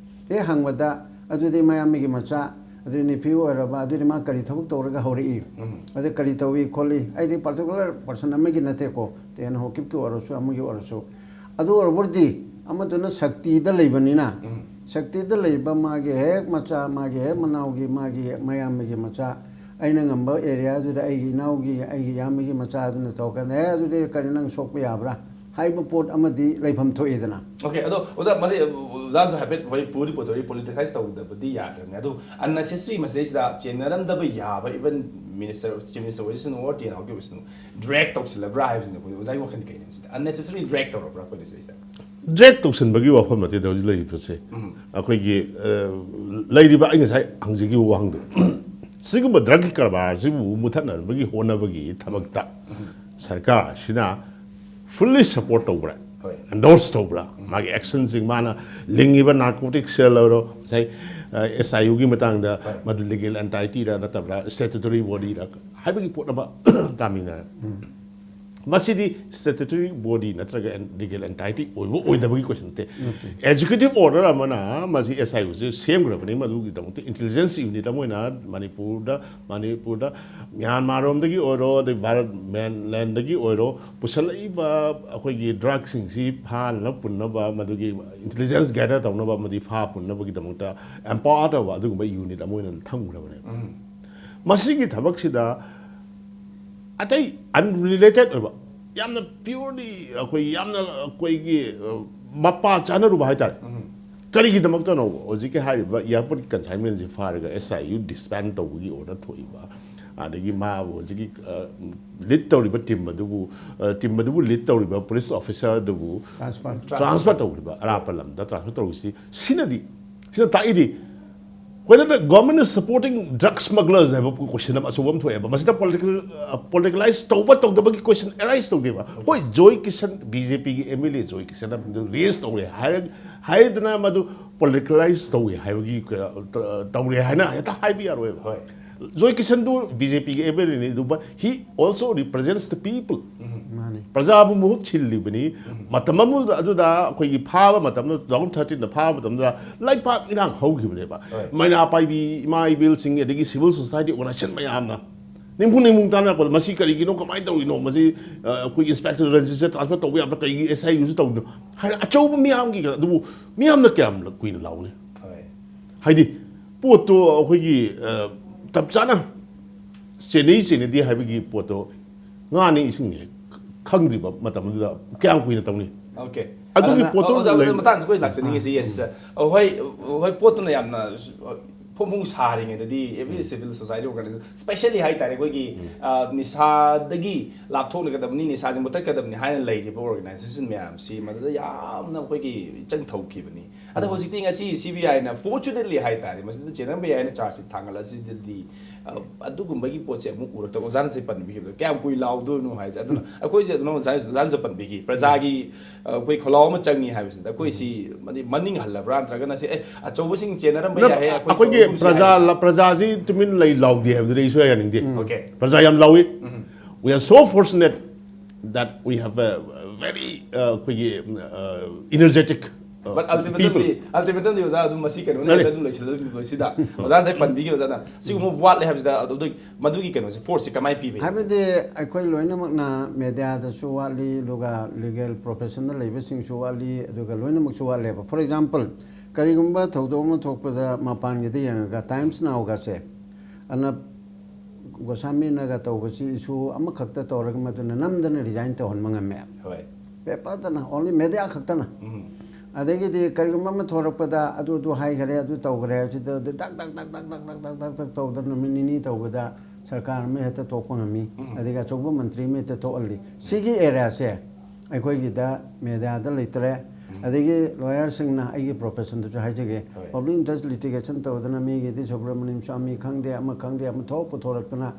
ꯍꯦꯛ ꯍꯪꯕꯗ, "ꯑꯗꯨꯗꯤ ꯃꯌꯥꯝꯕꯒꯤ ꯃꯆꯥ, ꯑꯗꯨꯗꯤ nephew ꯑꯣꯏꯔꯕ, ꯑꯗꯨꯗꯤ ꯃꯥ ꯀꯔꯤ ꯊꯕꯛ ꯇꯧꯔꯒ ꯍꯧꯔꯛꯏ? ꯎꯝ꯫ ꯑꯗꯨ ꯀꯔꯤ ꯇꯧꯏ ꯈꯣꯠꯂꯤ?" ꯑꯩꯗꯤ particular person ꯑꯃꯒꯤ ꯅꯠꯇꯦꯀꯣ, ꯇꯦꯟ ꯍꯣꯀꯤꯞꯀꯤ ꯑꯣꯏꯔꯁꯨ, ꯑꯃꯒꯤ ꯑꯣꯏꯔꯁꯨ꯫ ꯑꯗꯨ ꯑꯣꯏꯔꯕꯗꯤ ꯑꯃꯗꯨꯅ ꯁꯛꯇꯤꯗ ꯂꯩꯕꯅꯤꯅ, ꯎꯝ꯫ ꯁꯛꯇꯤꯗ ꯂꯩꯕ ꯃꯥꯒꯤ ꯍꯦꯛ ꯃꯆꯥ, ꯃꯥꯒꯤ ꯍꯦꯛ ꯃꯅꯥꯎꯒꯤ, ꯃꯥꯒꯤ ꯃꯌꯥꯝꯕꯒꯤ ꯃꯆꯥ, ꯑꯩꯅ ꯉꯝꯕ ꯑꯦꯔꯤꯌꯥꯗꯨꯗ ꯑꯩꯒꯤ ꯏꯅꯥꯎꯒꯤ, ꯑꯩꯒꯤ ꯏꯌꯥꯝꯕꯒꯤ ꯃꯆꯥꯗꯨꯅ ꯇꯧꯔꯀꯥꯟꯗ, "ꯑꯦ, ꯑꯗꯨꯗꯤ ꯀꯔꯤ, ꯅꯪ ꯁꯣꯛꯄ ꯌꯥꯕ꯭ꯔꯥ?" ꯍꯥꯏꯕ ꯄꯣꯠ ꯑꯃꯗꯤ ꯂꯩꯐꯝ ꯊꯣꯛꯏꯗꯅ꯫ ꯑꯣꯀꯦ, ꯑꯗꯣ ꯑꯣꯖꯥ, ꯃꯁꯤ ꯑꯣꯖꯥꯅꯁꯨ ꯍꯥꯏꯐꯦꯠ ꯋꯥꯔꯤ ꯄꯨꯗꯤ ꯄꯨꯊꯣꯛꯏ, ꯄꯣꯂꯤꯇꯤꯁꯥꯏꯁ ꯇꯧꯗꯕꯗꯤ ꯌꯥꯗꯕꯅꯤ꯫ ꯑꯗꯣ unnecessary ꯃꯁꯤꯗꯩꯁꯤꯗ ꯆꯦꯟꯅꯔꯝꯗꯕ ꯌꯥꯕ, even minister, chief minister ꯑꯣꯏꯁꯅꯨ or ꯇꯦꯟ ꯍꯥꯎꯒꯤ ꯑꯣꯏꯁꯅꯨ, ꯗ꯭ꯔꯦꯛ ꯇꯧꯁꯤꯜꯂꯕ꯭ꯔꯥ ꯍꯥꯏꯕꯁꯤꯅ ꯑꯩꯈꯣꯏ ꯑꯣꯖꯥꯒꯤ ꯋꯥꯈꯜ ꯀꯩꯅꯣ ꯁꯤꯗ? Unnecessary ꯗ꯭ꯔꯦꯛ ꯇꯧꯔꯕ꯭ꯔꯥ ꯑꯩꯈꯣꯏꯅ ꯁꯤꯗꯩꯁꯤꯗ? ꯗ꯭ꯔꯦꯛ ꯇꯧꯁꯟꯕꯒꯤ ꯋꯥꯐꯝ ꯅꯠꯇꯦꯗ ꯍꯧꯖꯤꯛ ꯂꯩꯔꯤꯕꯁꯦ꯫ ꯑꯩꯈꯣꯏꯒꯤ ꯑ, ꯂꯩꯔꯤꯕ ꯑꯩ ꯉꯁꯥꯏ ꯍꯪꯖꯈꯤꯕ ꯋꯥꯍꯪꯗꯣ, ꯁꯤꯒꯨꯝꯕ ꯗ꯭ꯔꯛꯀꯤ ꯀꯔꯕꯥꯔꯁꯤꯕꯨ ꯃꯨꯊꯠꯅꯕꯒꯤ ꯍꯣꯠꯅꯕꯒꯤ ꯊꯕꯛꯇ ꯁꯔꯀꯥꯔ ꯑꯁꯤꯅ fully support ꯇꯧꯕ꯭ꯔꯥ, ꯍꯣꯏ꯫ ꯑꯦꯟꯗꯣꯔꯁ ꯇꯧꯕ꯭ꯔꯥ, ꯃꯥꯒꯤ ꯑꯦꯛꯁꯟꯁꯤꯡ, ꯃꯥꯅ ꯂꯤꯡꯉꯤꯕ ꯅꯥꯔꯀꯣꯇꯤꯛ ꯁꯦꯜ ꯑꯣꯏꯔꯣ, ꯉꯁꯥꯏ ꯑꯦꯁ ꯑꯥꯏ ꯌꯨꯒꯤ ꯃꯇꯥꯡꯗ, ꯍꯣꯏ꯫ ꯃꯗꯨ ꯂꯤꯒꯦꯜ ꯑꯦꯟꯇꯥꯏꯇꯤꯔ ꯅꯠꯇꯕ꯭ꯔꯥ, ꯁ꯭ꯇꯦꯇꯨꯇꯣꯔꯤ ꯕꯣꯗꯤꯔ ꯍꯥꯏꯕꯒꯤ ꯄꯣꯠ ꯑꯃ ꯇꯥꯃꯤꯟꯅꯔꯦ꯫ ꯃꯁꯤꯗꯤ ꯁ꯭ꯇꯦꯇꯨꯇꯣꯔꯤ ꯕꯣꯗꯤ ꯅꯠꯇ꯭ꯔꯒ ꯂꯤꯒꯦꯜ ꯑꯦꯟꯇꯥꯏꯇꯤ ꯑꯣꯏꯕ ꯑꯣꯏꯗꯕꯒꯤ ꯀꯣꯏꯁꯟ ꯅꯠꯇꯦ꯫ ꯑꯦꯛꯖꯤꯀ꯭ꯌꯨꯇꯤꯚ ꯑꯣꯔꯗꯔ ꯑꯃꯅ ꯃꯁꯤ ꯑꯦꯁ ꯑꯥꯏ ꯌꯨꯁꯦ ꯁꯦꯝꯈ꯭ꯔꯕꯅꯤ, ꯃꯗꯨꯒꯤꯗꯃꯛꯇ ꯏꯟꯇꯦꯂꯤꯖꯦꯟꯁ ꯌꯨꯅꯤꯠ ꯑꯃ ꯑꯣꯏꯅ ꯃꯅꯤꯄꯨꯔꯗ, ꯃꯅꯤꯄꯨꯔꯗ ꯃ꯭ꯌꯥꯟꯃꯥꯔꯔꯣꯝꯗꯒꯤ ꯑꯣꯏꯔꯣ, ꯑꯗꯩ ꯚꯥꯔꯠ ꯃꯦꯟꯂꯦꯟꯗꯒꯤ ꯑꯣꯏꯔꯣ, ꯄꯨꯁꯜꯂꯛꯏꯕ ꯑꯩꯈꯣꯏꯒꯤ ꯗ꯭ꯔꯒꯁꯤꯡꯁꯤ ꯐꯥꯅꯅ ꯄꯨꯟꯅꯕ, ꯃꯗꯨꯒꯤ ꯏꯟꯇꯦꯂꯤꯖꯦꯟꯁ ꯒꯦꯗꯔ ꯇꯧꯅꯕ ꯑꯃꯗꯤ ꯐꯥ ꯄꯨꯟꯅꯕꯒꯤꯗꯃꯛꯇ ꯑꯦꯝꯄꯥꯋꯔ ꯇꯧꯕ ꯑꯗꯨꯒꯨꯝꯕ ꯌꯨꯅꯤꯠ ꯑꯃ ꯑꯣꯏꯅ ꯊꯝꯈ꯭ꯔꯕꯅꯦꯕ꯫ ꯃꯁꯤꯒꯤ ꯊꯕꯛꯁꯤꯗ ꯑꯇꯩ ꯑꯟꯔꯤꯂꯦꯇꯦꯠ ꯑꯣꯏꯕ, ꯌꯥꯝꯅ ꯄ꯭ꯌꯨꯔꯂꯤ ꯑꯩꯈꯣꯏ ꯌꯥꯝꯅ ꯑꯩꯈꯣꯏꯒꯤ ꯑ, ꯃꯄꯥ ꯆꯥꯅꯔꯨꯕ ꯍꯥꯏꯇꯥꯔꯦ꯫ ꯀꯔꯤꯒꯤꯗꯃꯛꯇꯅꯣ ꯍꯧꯖꯤꯛꯀꯤ ꯍꯥꯏꯔꯤꯕ ꯏꯌꯥꯔꯄꯣꯔꯠꯀꯤ ꯀꯟꯁꯥꯏꯟꯃꯦꯟꯁꯤ ꯐꯥꯔꯒ ꯑꯦꯁ ꯑꯥꯏ ꯌꯨ ꯗꯤꯁꯕꯦꯟ ꯇꯧꯕꯒꯤ ꯑꯣꯔꯗꯔ ꯊꯣꯛꯏꯕ, ꯑꯗꯒꯤ ꯃꯥꯕꯨ ꯍꯧꯖꯤꯛꯀꯤ ꯂꯤꯗ ꯇꯧꯔꯤꯕ ꯇꯤꯝ ꯑꯗꯨꯕꯨ, ꯇꯤꯝ ꯑꯗꯨꯕꯨ ꯂꯤꯗ ꯇꯧꯔꯤꯕ ꯄꯨꯂꯤꯁ ꯑꯣꯐꯤꯁꯔ ꯑꯗꯨꯕꯨ Transfer. ꯇ꯭ꯔꯥꯟꯁꯐꯔ ꯇꯧꯔꯤꯕ ꯑꯔꯥꯞꯄ ꯂꯝꯗ ꯇ꯭ꯔꯥꯟꯁꯐꯔ ꯇꯧꯔꯤꯁꯤ, ꯁꯤꯅꯗꯤ, ꯁꯤꯅ ꯇꯥꯛꯏꯗꯤ whether the government is supporting drug smugglers ꯍꯥꯏꯕ ꯀꯣꯏꯁꯟ ꯑꯃ ꯑꯆꯧꯕ ꯑꯃ ꯊꯣꯛꯑꯦꯕ꯫ ꯃꯁꯤꯗ ꯄꯣꯂꯤꯇꯤꯀꯦꯜ, ꯄꯣꯂꯤꯇꯤꯀꯦꯂꯥꯏꯁ ꯇꯧꯕ ꯇꯧꯗꯕꯒꯤ ꯀꯣꯏꯁꯟ ꯑꯦꯔꯥꯏꯁ ꯇꯧꯗꯦꯕ꯫ ꯍꯣꯏ, ꯖꯣꯏ ꯀꯤꯁꯟ, ꯕꯤ ꯖꯦ ꯄꯤꯒꯤ ꯑꯦꯝ ꯑꯦꯜ ꯑꯦ ꯖꯣꯏ ꯀꯤꯁꯟ ꯑꯃ ꯔꯦꯁ ꯇꯧꯔꯦ ꯍꯥꯏꯔ-, ꯍꯥꯏꯗꯅ ꯃꯗꯨ ꯄꯣꯂꯤꯇꯤꯀꯦꯂꯥꯏꯁ ꯇꯧꯋꯦ ꯍꯥꯏꯕꯒꯤ, ꯑ, ꯇꯧꯔꯦ ꯍꯥꯏꯅ ꯍꯦꯛꯇ ꯍꯥꯏꯕ ꯌꯥꯔꯣꯏꯕ꯫ ꯍꯣꯏ꯫ ꯖꯣꯏ ꯀꯤꯁꯟꯗꯨ ꯕꯤ ꯖꯦ ꯄꯤꯒꯤ ꯑꯦꯝ ꯑꯦꯜ ꯑꯦꯅꯤ, ꯑꯗꯨꯕꯨ he also represents the people꯫ ꯃꯥꯅꯤ꯫ ꯄ꯭ꯔꯖꯥꯕꯨ ꯃꯍꯨꯠ ꯁꯤꯜꯂꯤꯕꯅꯤ꯫ ꯃꯇꯝ ꯑꯃꯗ ꯑꯗꯨꯗ ꯑꯩꯈꯣꯏꯒꯤ ꯐꯥꯕ ꯃꯇꯝꯗ, two thousand thirteen ꯗ ꯐꯥꯕ ꯃꯇꯝꯗ ꯂꯩꯄꯥꯛ ꯏꯔꯥꯡ ꯍꯧꯈꯤꯕꯅꯦꯕ꯫ ꯍꯣꯏ꯫ ꯃꯩꯔꯥ ꯄꯥꯏꯕꯤ, ꯏꯃꯥ ꯏꯕꯦꯜꯁꯤꯡ, ꯑꯗꯒꯤ civil society organization ꯃꯌꯥꯝꯅ ꯅꯤꯡꯐꯨ ꯅꯤꯡꯐꯨ ꯇꯥꯟꯅꯔꯛꯄꯗ, "ꯃꯁꯤ ꯀꯔꯤꯒꯤꯅꯣ, ꯀꯃꯥꯏꯅ ꯇꯧꯔꯤꯅꯣ, ꯃꯁꯤ, ꯑ, ꯑꯩꯈꯣꯏꯒꯤ ꯏꯟꯁꯄꯦꯛꯇꯔ ꯔꯟꯖꯤꯠꯁꯦ ꯇ꯭ꯔꯥꯟꯁꯐꯔ ꯇꯧꯕ ꯌꯥꯕ꯭ꯔꯥ, ꯀꯔꯤꯒꯤ ꯑꯦꯁ ꯑꯥꯏ ꯌꯨꯁꯤ ꯇꯧꯔꯤꯅꯣ?" ꯍꯥꯏꯅ ꯑꯆꯧꯕ ꯃꯤꯌꯥꯝꯒꯤ, ꯑꯗꯨꯕꯨ ꯃꯤꯌꯥꯝꯅ ꯀꯌꯥꯝ ꯀꯨꯏꯅ ꯂꯥꯎꯅꯤ? ꯍꯣꯏ꯫ ꯍꯥꯏꯗꯤ ꯄꯣꯠꯇꯣ ꯑꯩꯈꯣꯏꯒꯤ, ꯑ, ꯆꯞ ꯆꯥꯅ ꯆꯦꯟꯅꯩ ꯆꯦꯟꯅꯗꯦ ꯍꯥꯏꯕꯒꯤ ꯄꯣꯠꯇꯣ ꯉꯥꯅꯤ ꯏꯁꯤꯡꯅꯤ ꯈꯪꯗ꯭ꯔꯤꯕ ꯃꯇꯝ ꯑꯗꯨꯗ ꯀꯌꯥꯝ ꯀꯨꯏꯅ ꯇꯧꯅꯤ? Okay. ꯑꯗꯨꯒꯤ ꯑꯗꯨꯅ, ꯄꯣꯠꯇꯣ ꯑꯣꯖꯥ, ꯑꯣꯖꯥ, ꯂꯩ- ꯃꯇꯥꯡꯁꯤ ꯑꯩꯈꯣꯏ ꯂꯥꯛꯆꯅꯤꯡꯉꯤꯁꯤ, yes. ꯍꯣꯏ, ꯍꯣꯏ, ꯄꯣꯠꯇꯨꯅ ꯌꯥꯝꯅ ꯐꯣꯡ ꯐꯣꯡ ꯁꯥꯔꯤꯉꯩꯗꯗꯤ every civil society organization, specially ꯍꯥꯏꯇꯥꯔꯦ, ꯑꯩꯈꯣꯏꯒꯤ, ꯑ, ꯅꯤꯁꯥꯗꯒꯤ ꯂꯥꯞꯊꯣꯛꯅꯒꯗꯕꯅꯤ, ꯅꯤꯁꯥꯁꯦ ꯃꯨꯊꯠꯀꯗꯕꯅꯤ ꯍꯥꯏꯅ ꯂꯩꯔꯤꯕ organization ꯃꯌꯥꯝꯁꯤ ꯃꯗꯨꯗ ꯌꯥꯝꯅ ꯑꯩꯈꯣꯏꯒꯤ ꯏꯆꯪ ꯊꯧꯈꯤꯕꯅꯤ꯫ ꯑꯗꯣ ꯍꯧꯖꯤꯛꯇꯤ ꯉꯁꯤ C B I ꯅ fortunately ꯍꯥꯏꯇꯥꯔꯦ, ꯃꯁꯤꯗ ꯆꯦꯟꯅꯔꯝꯕ ꯌꯥꯏ ꯍꯥꯏꯅ charge sheet ꯊꯥꯡꯒꯠꯂꯛꯑꯁꯤꯗꯗꯤ, ꯑ, ꯑꯗꯨꯒꯨꯝꯕꯒꯤ ꯄꯣꯠꯁꯦ ꯑꯃꯨꯛ ꯎꯔꯛꯇꯕ꯫ ꯑꯣꯖꯥꯅ ꯁꯤ ꯄꯟꯕꯤꯈꯤꯕꯗꯣ ꯀꯌꯥꯝ ꯀꯨꯏ ꯂꯥꯎꯗꯣꯏꯅꯣ ꯍꯥꯏꯁꯦ꯫ ꯑꯗꯨꯅ ꯑꯩꯈꯣꯏꯁꯦ ꯑꯗꯨꯅ ꯑꯣꯖꯥ, ꯑꯣꯖꯥꯅꯁꯨ ꯄꯟꯕꯤꯈꯤ, ꯄ꯭ꯔꯖꯥꯒꯤ, ꯑ, ꯑꯩꯈꯣꯏ ꯈꯣꯜꯂꯥꯎ ꯑꯃ ꯆꯪꯉꯤ ꯍꯥꯏꯕꯁꯤꯗ ꯑꯩꯈꯣꯏꯁꯤ ꯃꯗꯤ ꯃꯅꯤꯡ ꯍꯜꯂꯕ꯭ꯔꯥ, ꯅꯠꯇ꯭ꯔꯒꯅ ꯁꯤ, "ꯑꯦ, ꯑꯆꯧꯕꯁꯤꯡ ꯆꯦꯟꯅꯔꯝꯕ ꯌꯥꯏ, ꯑꯩꯈꯣꯏ ꯑꯩꯈꯣꯏꯒꯤ ꯇꯧꯔꯒꯨꯝꯁꯤ" ꯄ꯭ꯔꯖꯥ ꯍꯥꯏꯅ? ꯄ꯭ꯔꯖꯥꯁꯤ ꯇꯨꯃꯤꯟ ꯂꯩ ꯂꯥꯎꯗꯦ ꯍꯥꯏꯕꯗꯨꯗꯤ ꯑꯩ ꯁꯨꯡꯌꯥ ꯌꯥꯅꯤꯡꯗꯦ꯫ Okay. ꯄ꯭ꯔꯖꯥ ꯌꯥꯝ ꯂꯥꯎꯏ꯫ We are so fortunate that we have a very, uh, ꯑꯩꯈꯣꯏꯒꯤ, uh, energetic, uh, But people. Ultimately, ultimately ꯑꯣꯖꯥ, ꯑꯗꯨꯝ ꯃꯁꯤ ꯀꯩꯅꯣꯅꯦ, ꯅꯠꯇꯦ꯫ ꯑꯗꯨꯝ ꯂꯣꯏꯁꯤꯜꯂꯁꯤꯗ ꯑꯣꯖꯥ ꯉꯁꯥꯏ ꯄꯟꯕꯤꯈꯤꯕꯗꯅ ꯁꯤꯒꯨꯝꯕ ꯋꯥꯠꯂꯦ ꯍꯥꯏꯕꯁꯤꯗ ꯑꯗꯨ ꯃꯗꯨꯒꯤ ꯀꯩꯅꯣꯁꯦ, force ꯁꯦ ꯀꯃꯥꯏꯅ ꯄꯤꯕ ꯌꯥꯏ? ꯍꯥꯏꯕꯗꯤ ꯑꯩꯈꯣꯏ ꯂꯣꯏꯅꯃꯛꯅ mediaꯗꯁꯨ ꯋꯥꯠꯂꯤ, ꯑꯗꯨꯒ legal professionꯗ ꯂꯩꯕꯁꯤꯡꯁꯨ ꯋꯥꯠꯂꯤ, ꯑꯗꯨꯒ ꯂꯣꯏꯅꯃꯛꯁꯨ ꯋꯥꯠꯂꯦꯕ꯫ For example, ꯀꯔꯤꯒꯨꯝꯕ ꯊꯧꯗꯣꯛ ꯑꯃ ꯊꯣꯛꯄꯗ ꯃꯄꯥꯟꯒꯤꯗ ꯌꯦꯡꯉꯒ Times Nowꯒꯁꯦ ꯑꯅ ꯒꯣꯁꯥꯃꯤꯅꯒ ꯇꯧꯕꯁꯤ issue ꯑꯃꯈꯛꯇ ꯇꯧꯔꯒ ꯃꯗꯨꯅ ꯅꯝꯗꯅ resign ꯇꯧꯍꯟꯕ ꯉꯝꯃꯦ꯫ ꯍꯣꯏ꯫ Paperꯗꯅ, only media ꯈꯛꯇꯅ꯫ ꯑꯗꯒꯤꯗꯤ ꯀꯔꯤꯒꯨꯝꯕ ꯑꯃ ꯊꯣꯔꯛꯄꯗ ꯑꯗꯨ ꯑꯗꯨ ꯍꯥꯏꯈꯔꯦ, ꯑꯗꯨ ꯇꯧꯈꯔꯦ ꯍꯥꯏꯕꯁꯤꯗ ꯗꯛ ꯗꯛ ꯗꯛ ꯗꯛ ꯗꯛ ꯗꯛ ꯗꯛ ꯗꯛ ꯗꯛ ꯇꯧꯗꯅ ꯅꯨꯃꯤꯠ ꯅꯤꯅꯤ ꯇꯧꯕꯗ ꯁꯔꯀꯥꯔ ꯑꯃ ꯍꯦꯛꯇ ꯊꯣꯛꯄ ꯉꯝꯃꯤ꯫ ꯑꯗꯒꯤ ꯑꯆꯧꯕ ꯃꯟꯇ꯭ꯔꯤ ꯑꯃ ꯍꯦꯛꯇ ꯊꯣꯛꯍꯜꯂꯤ꯫ ꯁꯤꯒꯤ areaꯁꯦ ꯑꯩꯈꯣꯏꯒꯤꯗ mediaꯗ ꯂꯩꯇ꯭ꯔꯦ꯫ ꯑꯗꯒꯤ lawyerꯁꯤꯡꯅ, ꯑꯩꯒꯤ professionꯗꯁꯨ ꯍꯥꯏꯖꯒꯦ, ꯍꯣꯏ꯫ Public Interest Litigation ꯇꯧꯗꯅ ꯃꯤꯒꯤꯗꯤ ꯁꯨꯕ꯭ꯔꯃꯅꯤꯌꯝ ꯁ꯭ꯋꯥꯃꯤ ꯈꯪꯗꯦ, ꯑꯃ ꯈꯪꯗꯦ, ꯑꯃ ꯊꯣꯛ ꯄꯨꯊꯣꯔꯛꯇꯅ,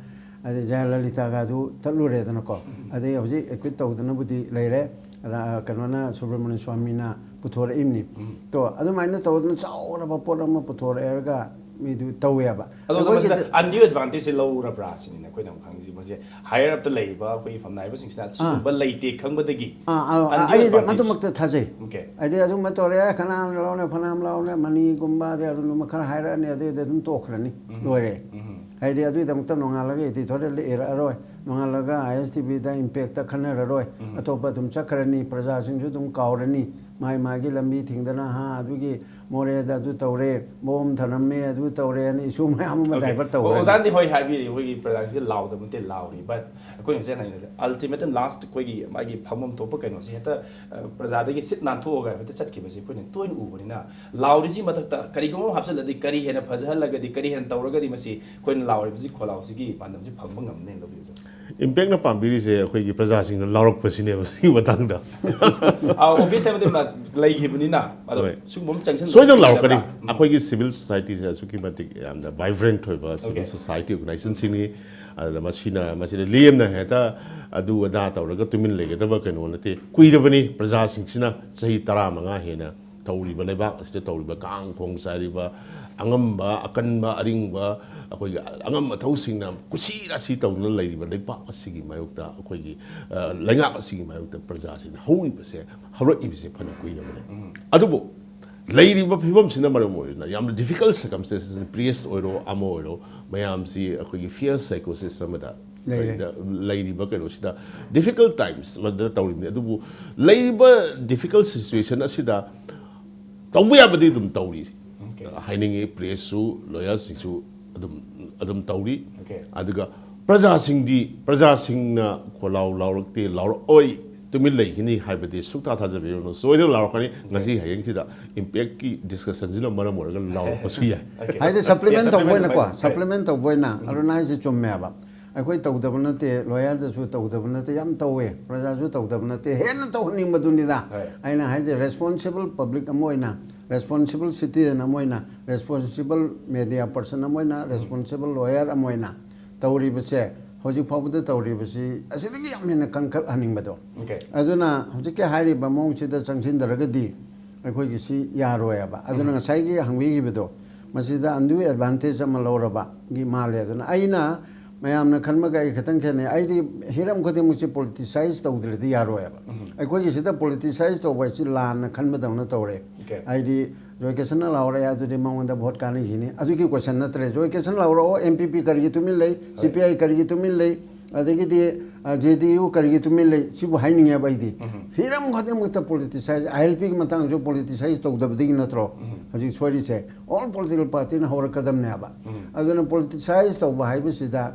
ꯑꯗꯩ ꯖꯌꯂꯂꯤꯇꯥꯒ ꯑꯗꯨ ꯇꯠꯂꯨꯔꯦꯗꯅꯀꯣ꯫ ꯑꯗꯩ ꯍꯧꯖꯤꯛ acquit ꯇꯧꯗꯅꯕꯨꯗꯤ ꯂꯩꯔꯦ, ꯔꯥ-, ꯀꯩꯅꯣꯅ, ꯁꯨꯕ꯭ꯔꯃꯅꯤꯌꯝ ꯁ꯭ꯋꯥꯃꯤꯅ ꯄꯨꯊꯣꯔꯛꯏꯕꯅꯤ꯫ ꯇꯣ, ꯑꯗꯨꯃꯥꯏꯅ ꯇꯧꯗꯅ ꯆꯥꯎꯔꯕ ꯄꯣꯠ ꯑꯃ ꯄꯨꯊꯣꯔꯛꯑꯒ ꯃꯤꯗꯨ ꯇꯧꯋꯦꯕ꯫ ꯑꯗꯣ ꯑꯩꯈꯣꯏ ꯃꯁꯤꯗ ꯁꯤꯗ undue advantageꯁꯦ ꯂꯧꯔꯕ꯭ꯔꯥ ꯁꯤꯅꯤꯅꯦ ꯑꯩꯈꯣꯏꯅ ꯑꯃꯨꯛ ꯈꯪꯉꯤꯁꯤ꯫ ꯃꯁꯤ higher upꯇ ꯂꯩꯔꯤꯕ ꯑꯩꯈꯣꯏꯒꯤ ꯐꯝꯅꯥꯏꯕꯁꯤꯡꯁꯤꯅ ꯑꯁꯤꯒꯨꯝꯕ ꯂꯩꯇꯦ ꯈꯪꯕꯗꯒꯤ ꯑꯥ, ꯑꯥ, undue ꯑꯩꯗꯤ advantage. ꯑꯗꯨꯃꯛꯇ ꯊꯥꯖꯩ꯫ Okay. ꯍꯥꯏꯗꯤ ꯑꯗꯨꯝꯕ ꯇꯧꯔꯦ, ꯈꯅꯥ ꯂꯧꯔꯦ, ꯐꯅꯥꯝ ꯂꯧꯔꯦ, ꯃꯅꯤꯒꯨꯝꯕ, ꯑꯗꯩ ꯑꯔꯨꯟꯒꯨꯝꯕ ꯈꯔ ꯍꯥꯏꯔꯛꯑꯅꯤ, ꯑꯗꯨꯏꯗꯤ ꯑꯗꯨꯝ ꯇꯣꯛꯈ꯭ꯔꯅꯤ, ꯂꯣꯏꯔꯦ꯫ ꯍꯥꯏꯗꯤ ꯑꯗꯨꯒꯤꯗꯃꯛꯇ ꯅꯣꯡꯉꯥꯜꯂꯒ editorial ꯏꯔꯛꯑꯔꯣꯏ꯫ ꯅꯣꯡꯉꯥꯜꯂꯒ ꯑꯥꯏ ꯑꯦꯁ ꯇꯤ ꯚꯤꯗ ꯏꯝꯄꯦꯛꯇ ꯈꯟꯅꯔꯔꯣꯏ꯫ ꯑꯇꯣꯞꯄ ꯑꯗꯨꯝ ꯆꯠꯈ꯭ꯔꯅꯤ, ꯄ꯭ꯔꯖꯥꯁꯤꯡꯁꯨ ꯑꯗꯨꯝ ꯀꯥꯎꯔꯅꯤ꯫ ꯃꯥꯏ ꯃꯥꯒꯤ ꯂꯝꯕꯤ ꯊꯤꯡꯗꯅ, ꯍꯥ, ꯑꯗꯨꯒꯤ ꯃꯣꯔꯦꯗ ꯑꯗꯨ ꯇꯧꯔꯦ, ꯕꯣꯝ ꯊꯅꯝꯃꯦ, ꯑꯗꯨ ꯇꯧꯔꯦꯅ ꯏꯁꯨ ꯃꯌꯥꯝ ꯑꯃ ꯗꯥꯏꯚꯔꯠ ꯇꯧꯔꯦ꯫ ꯑꯣꯖꯥꯅꯗꯤ ꯍꯣꯏ ꯍꯥꯏꯕꯤꯔꯤ, ꯑꯩꯈꯣꯏꯒꯤ ꯄ꯭ꯔꯖꯥꯁꯤꯡꯁꯦ ꯂꯥꯎꯗꯕ ꯅꯠꯇꯦ, ꯂꯥꯎꯔꯤ꯫ ꯕꯠ ꯑꯩꯈꯣꯏꯅ ꯍꯧꯖꯤꯛ ꯍꯥꯏꯅꯤꯡꯉꯤꯁꯦ, ꯑꯜꯇꯤꯃꯦꯇꯝ ꯂꯥꯁ ꯑꯩꯈꯣꯏꯒꯤ ꯃꯥꯒꯤ ꯐꯝꯐꯝ ꯊꯣꯛꯄ ꯀꯩꯅꯣꯁꯦ ꯍꯦꯛꯇ, ꯑ, ꯄ꯭ꯔꯖꯥꯗꯒꯤ ꯁꯤꯠ ꯅꯥꯟꯊꯣꯛꯑꯒ ꯍꯦꯛꯇ ꯆꯠꯈꯤꯕꯁꯦ ꯑꯩꯈꯣꯏꯅ ꯇꯣꯏꯅ ꯎꯕꯅꯤꯅ, ꯂꯥꯎꯔꯤꯁꯤ ꯃꯊꯛꯇ ꯀꯔꯤꯒꯨꯝꯕ ꯑꯃ ꯍꯥꯞꯆꯤꯜꯂꯗꯤ, ꯀꯔꯤ ꯍꯦꯟꯅ ꯐꯖꯍꯜꯂꯒꯗꯤ, ꯀꯔꯤ ꯍꯦꯟꯅ ꯇꯧꯔꯒꯗꯤ ꯃꯁꯤ ꯑꯩꯈꯣꯏꯅ ꯂꯥꯎꯔꯤꯕꯁꯤ, ꯈꯣꯜꯂꯥꯎꯁꯤꯒꯤ ꯄꯥꯟꯗꯝꯁꯤ ꯐꯪꯕ ꯉꯝꯅꯦꯅ ꯂꯧꯕꯤꯕꯁꯦ? ꯏꯝꯄꯦꯛꯅ ꯄꯥꯝꯕꯤꯔꯤꯁꯦ ꯑꯩꯈꯣꯏꯒꯤ ꯄ꯭ꯔꯖꯥꯁꯤꯡꯅ ꯂꯥꯎꯔꯛꯄꯁꯤꯅꯦꯕ ꯁꯤꯒꯤ ꯃꯇꯥꯡꯗ꯫ ꯑꯥ, ꯑꯣꯐꯤꯁ ꯍꯥꯏꯕꯗꯤ ꯃ-, ꯂꯩꯈꯤꯕꯅꯤꯅ, ꯑꯗꯣ ꯍꯣꯏ꯫ ꯁꯤꯒꯨꯝꯕ ꯑꯃ ꯆꯪꯁꯤꯟꯕ ꯁꯣꯏꯗꯅ ꯂꯩꯇꯕ꯭ꯔꯥ? ꯂꯥꯎꯔꯛꯀꯅꯤ꯫ ꯎꯝ꯫ ꯑꯩꯈꯣꯏꯒꯤ ꯁꯤꯚꯤꯜ ꯁꯣꯁꯥꯏꯇꯤꯁꯦ ꯑꯁꯨꯛꯀꯤ ꯃꯇꯤꯛ ꯌꯥꯝꯅ ꯚꯥꯏꯕ꯭ꯔꯦꯟꯠ ꯑꯣꯏꯕ ꯁꯤꯚꯤꯜ ꯑꯣꯀꯦ꯫ ꯁꯣꯁꯥꯏꯇꯤ ꯑꯣꯔꯒꯅꯥꯏꯖꯦꯁꯟꯁꯤꯡꯅꯤ꯫ ꯑꯗꯨꯅ ꯃꯁꯤꯅ, ꯃꯁꯤꯗ ꯂꯦꯝꯅ ꯍꯦꯛꯇ ꯑꯗꯨ ꯑꯗꯥ ꯇꯧꯔꯒ ꯇꯨꯃꯤꯟ ꯂꯩꯒꯗꯕ ꯀꯩꯅꯣ ꯅꯠꯇꯦ꯫ ꯀꯨꯏꯔꯕꯅꯤ ꯄ꯭ꯔꯖꯥꯁꯤꯡꯁꯤꯅ ꯆꯍꯤ ꯇꯔꯥꯃꯉꯥ ꯍꯦꯟꯅ ꯇꯧꯔꯤꯕ, ꯂꯩꯕꯥꯛ ꯑꯁꯤꯗ ꯇꯧꯔꯤꯕ ꯀꯥꯡ ꯈꯣꯡ ꯆꯥꯏꯔꯤꯕ, ꯑꯉꯝꯕ, ꯑꯀꯟꯕ, ꯑꯔꯤꯡꯕ, ꯑꯩꯈꯣꯏꯒꯤ ꯑꯉꯝ ꯑꯊꯧꯁꯤꯡꯅ ꯀꯨꯁꯤ ꯔꯥꯁꯤ ꯇꯧꯗꯨꯅ ꯂꯩꯔꯤꯕ ꯂꯩꯕꯥꯛ ꯑꯁꯤꯒꯤ ꯃꯥꯌꯣꯛꯇ, ꯑꯩꯈꯣꯏꯒꯤ, ꯑ, ꯂꯩꯉꯥꯛ ꯑꯁꯤꯒꯤ ꯃꯥꯌꯣꯛꯇ ꯄ꯭ꯔꯖꯥꯁꯤꯡꯅ ꯍꯧꯔꯤꯕꯁꯦ, ꯍꯧꯔꯛꯏꯕꯁꯦ ꯐꯅ ꯀꯨꯏꯔꯕꯅꯤ꯫ ꯎꯝ꯫ ꯑꯗꯨꯕꯨ ꯂꯩꯔꯤꯕ ꯐꯤꯕꯝꯁꯤꯅ ꯃꯔꯝ ꯑꯣꯏꯗꯨꯅ ꯌꯥꯝꯅ ꯗꯤꯐꯤꯀꯜꯠ ꯁꯔꯀꯝꯁꯇꯦꯟꯁꯦꯁ, ꯄ꯭ꯔꯦꯁ ꯑꯣꯏꯔꯣ, ꯑꯃ ꯑꯣꯏꯔꯣ, ꯃꯌꯥꯝꯁꯤ ꯑꯩꯈꯣꯏꯒꯤ ꯐꯤꯌꯔ ꯁꯥꯏꯀꯣꯁꯤꯁ ꯑꯃꯗ ꯂꯩꯔꯦ꯫ ꯀꯔꯤꯗ ꯂꯩꯔꯤꯕ ꯀꯩꯅꯣꯁꯤꯗ ꯗꯤꯐꯤꯀꯜꯠ ꯇꯥꯏꯝꯁ ꯑꯃꯗ ꯇꯧꯔꯤꯕꯅꯤ꯫ ꯑꯗꯨꯕꯨ ꯂꯩꯔꯤꯕ ꯗꯤꯐꯤꯀꯜꯠ ꯁꯤꯆꯨꯋꯦꯁꯟ ꯑꯁꯤꯗ ꯇꯧꯕ ꯌꯥꯕꯗꯤ ꯑꯗꯨꯝ ꯇꯧꯔꯤ꯫ ꯑꯣꯀꯦ꯫ ꯍꯥꯏꯅꯤꯡꯉꯤ, ꯄ꯭ꯔꯦꯁꯁꯨ, ꯂꯣꯌꯔꯁꯤꯡꯁꯨ ꯑꯗꯨꯝ, ꯑꯗꯨꯝ ꯇꯧꯔꯤ꯫ ꯑꯣꯀꯦ꯫ ꯑꯗꯨꯒ ꯄ꯭ꯔꯖꯥꯁꯤꯡꯗꯤ, ꯄ꯭ꯔꯖꯥꯁꯤꯡꯅ ꯈꯣꯜꯂꯥꯎ ꯂꯥꯎꯔꯛꯇꯦ, ꯂꯥꯎꯔꯛꯑꯣꯏ, ꯇꯨꯃꯤꯟ ꯂꯩꯈꯤꯅꯤ ꯍꯥꯏꯕꯗꯤ ꯁꯨꯛꯊꯥ ꯊꯥꯖꯕꯤꯔꯨꯅꯨ꯫ ꯁꯣꯏꯗꯅ ꯂꯥꯎꯔꯛꯀꯅꯤ꯫ ꯑꯣꯀꯦ꯫ ꯉꯁꯤ ꯍꯌꯦꯡꯁꯤꯗ ꯏꯝꯄꯦꯛꯀꯤ ꯗꯤꯁꯀꯁꯟꯁꯤꯅ ꯃꯔꯝ ꯑꯣꯏꯔꯒ ꯂꯥꯎꯔꯛꯄꯁꯨ ꯌꯥꯏ꯫ ꯑꯣꯀꯦ꯫ ꯍꯥꯏꯗꯤ ꯁꯄ꯭ꯂꯤꯃꯦꯟ ꯌꯦꯁ, ꯇꯧꯕ ꯁꯄ꯭ꯂꯤꯃꯦꯟ ꯑꯣꯏꯅꯀꯣ, ꯇꯧꯕ ꯑꯣꯏꯅ꯫ ꯁꯄ꯭ꯂꯤꯃꯦꯟ ꯇꯧꯕ ꯑꯣꯏꯅ ꯎꯝ꯫ ꯑꯔꯨꯅꯥ ꯍꯥꯏꯁꯦ ꯆꯨꯝꯃꯦꯕ꯫ ꯑꯩꯈꯣꯏ ꯇꯧꯗꯕ ꯅꯠꯇꯦ, ꯂꯣꯌꯔꯗꯁꯨ ꯇꯧꯗꯕ ꯅꯠꯇꯦ, ꯌꯥꯝ ꯇꯧꯋꯦ꯫ ꯄ꯭ꯔꯖꯥꯁꯨ ꯇꯧꯗꯕ ꯅꯠꯇꯦ, ꯍꯦꯟꯅ ꯇꯧꯍꯟꯅꯤꯡꯕꯗꯨꯅꯤꯗ꯫ ꯍꯣꯏ꯫ ꯑꯩꯅ ꯍꯥꯏꯗꯤ ꯔꯦꯁꯄꯣꯟꯁꯤꯕꯜ ꯄꯕ꯭ꯂꯤꯛ ꯑꯃ ꯑꯣꯏꯅ, ꯔꯦꯁꯄꯣꯟꯁꯤꯕꯜ ꯁꯤꯇꯤꯖꯟ ꯑꯃ ꯑꯣꯏꯅ, ꯔꯦꯁꯄꯣꯟꯁꯤꯕꯜ ꯃꯦꯗꯤꯌꯥ ꯄꯔꯁꯟ ꯑꯃ ꯑꯣꯏꯅ, ꯎꯝ꯫ ꯔꯦꯁꯄꯣꯟꯁꯤꯕꯜ ꯂꯣꯌꯔ ꯑꯃ ꯑꯣꯏꯅ ꯇꯧꯔꯤꯕꯁꯦ, ꯍꯧꯖꯤꯛ ꯐꯥꯎꯕꯗ ꯇꯧꯔꯤꯕꯁꯤ ꯑꯁꯤꯗꯒꯤ ꯌꯥꯝ ꯍꯦꯟꯅ ꯀꯟꯈꯠꯍꯟꯅꯤꯡꯕꯗꯣ꯫ ꯑꯣꯀꯦ꯫ ꯑꯗꯨꯅ ꯍꯧꯖꯤꯛꯀꯤ ꯍꯥꯏꯔꯤꯕ ꯃꯑꯣꯡꯁꯤꯗ ꯆꯪꯁꯤꯟꯗ꯭ꯔꯒꯗꯤ ꯑꯩꯈꯣꯏꯒꯤ ꯁꯤ ꯌꯥꯔꯣꯏꯕ꯫ ꯑꯗꯨꯅ ꯎꯝ꯫ ꯉꯁꯥꯏꯒꯤ ꯍꯪꯕꯤꯈꯤꯕꯗꯣ, ꯃꯁꯤꯗ undue advantage ꯑꯃ ꯂꯧꯔꯕꯒꯤ ꯃꯥꯜꯂꯦ꯫ ꯑꯗꯨꯅ ꯑꯩꯅ ꯃꯌꯥꯝꯅ ꯈꯟꯕꯒ ꯑꯩ ꯈꯤꯇꯪ ꯈꯦꯠꯅꯩ꯫ ꯑꯩꯗꯤ ꯍꯤꯔꯝ ꯈꯨꯗꯤꯡꯃꯛꯁꯤ ꯄꯣꯂꯤꯇꯤꯁꯥꯏꯁ ꯇꯧꯗ꯭ꯔꯗꯤ ꯌꯥꯔꯣꯏꯕ꯫ ꯎꯝ꯫ ꯑꯩꯈꯣꯏꯒꯤ ꯁꯤꯗ ꯄꯣꯂꯤꯇꯤꯁꯥꯏꯁ ꯇꯧꯕ ꯍꯥꯏꯁꯤ ꯂꯥꯟꯅ ꯈꯟꯕꯗꯧꯅ ꯇꯧꯔꯦ꯫ ꯑꯣꯀꯦ꯫ ꯍꯥꯏꯗꯤ ꯖꯣꯏ ꯀꯤꯁꯟꯅ ꯂꯥꯎꯔꯛꯑꯦ, ꯑꯗꯨꯗꯤ ꯃꯉꯣꯟꯗ ꯚꯣꯠ ꯀꯥꯟꯅꯈꯤꯅꯤ, ꯑꯗꯨꯒꯤ ꯀꯣꯏꯁꯟ ꯅꯠꯇ꯭ꯔꯦ꯫ ꯖꯣꯏ ꯀꯤꯁꯟ ꯂꯥꯎꯔꯛꯑꯣ, ꯑꯦꯝ ꯄꯤ ꯄꯤ ꯀꯔꯤꯒꯤ ꯇꯨꯃꯤꯟ ꯂꯩ, ꯍꯣꯏ꯫ ꯁꯤ ꯄꯤ ꯑꯥꯏ ꯀꯔꯤꯒꯤ ꯇꯨꯃꯤꯟ ꯂꯩ, ꯑꯗꯒꯤꯗꯤ ꯖꯦ ꯗꯤ ꯌꯨ ꯀꯔꯤꯒꯤ ꯇꯨꯃꯤꯟ ꯂꯩ, ꯁꯤꯕꯨ ꯍꯥꯏꯅꯤꯡꯉꯦꯕ ꯑꯩꯗꯤ꯫ ꯍꯤꯔꯝ ꯈꯨꯗꯤꯡꯃꯛꯇ politicize, ꯑꯥꯏ ꯑꯦꯜ ꯄꯤꯒꯤ ꯃꯇꯥꯡꯁꯨ politicize ꯇꯧꯗꯕꯗꯒꯤ ꯅꯠꯇ꯭ꯔꯣ ꯍꯧꯖꯤꯛ ꯁꯣꯏꯔꯤꯁꯦ? All political partyꯅ ꯍꯧꯔꯛꯀꯗꯕꯅꯦꯕ꯫ ꯑꯗꯨꯅ politicize ꯇꯧꯕ ꯍꯥꯏꯕꯁꯤꯗ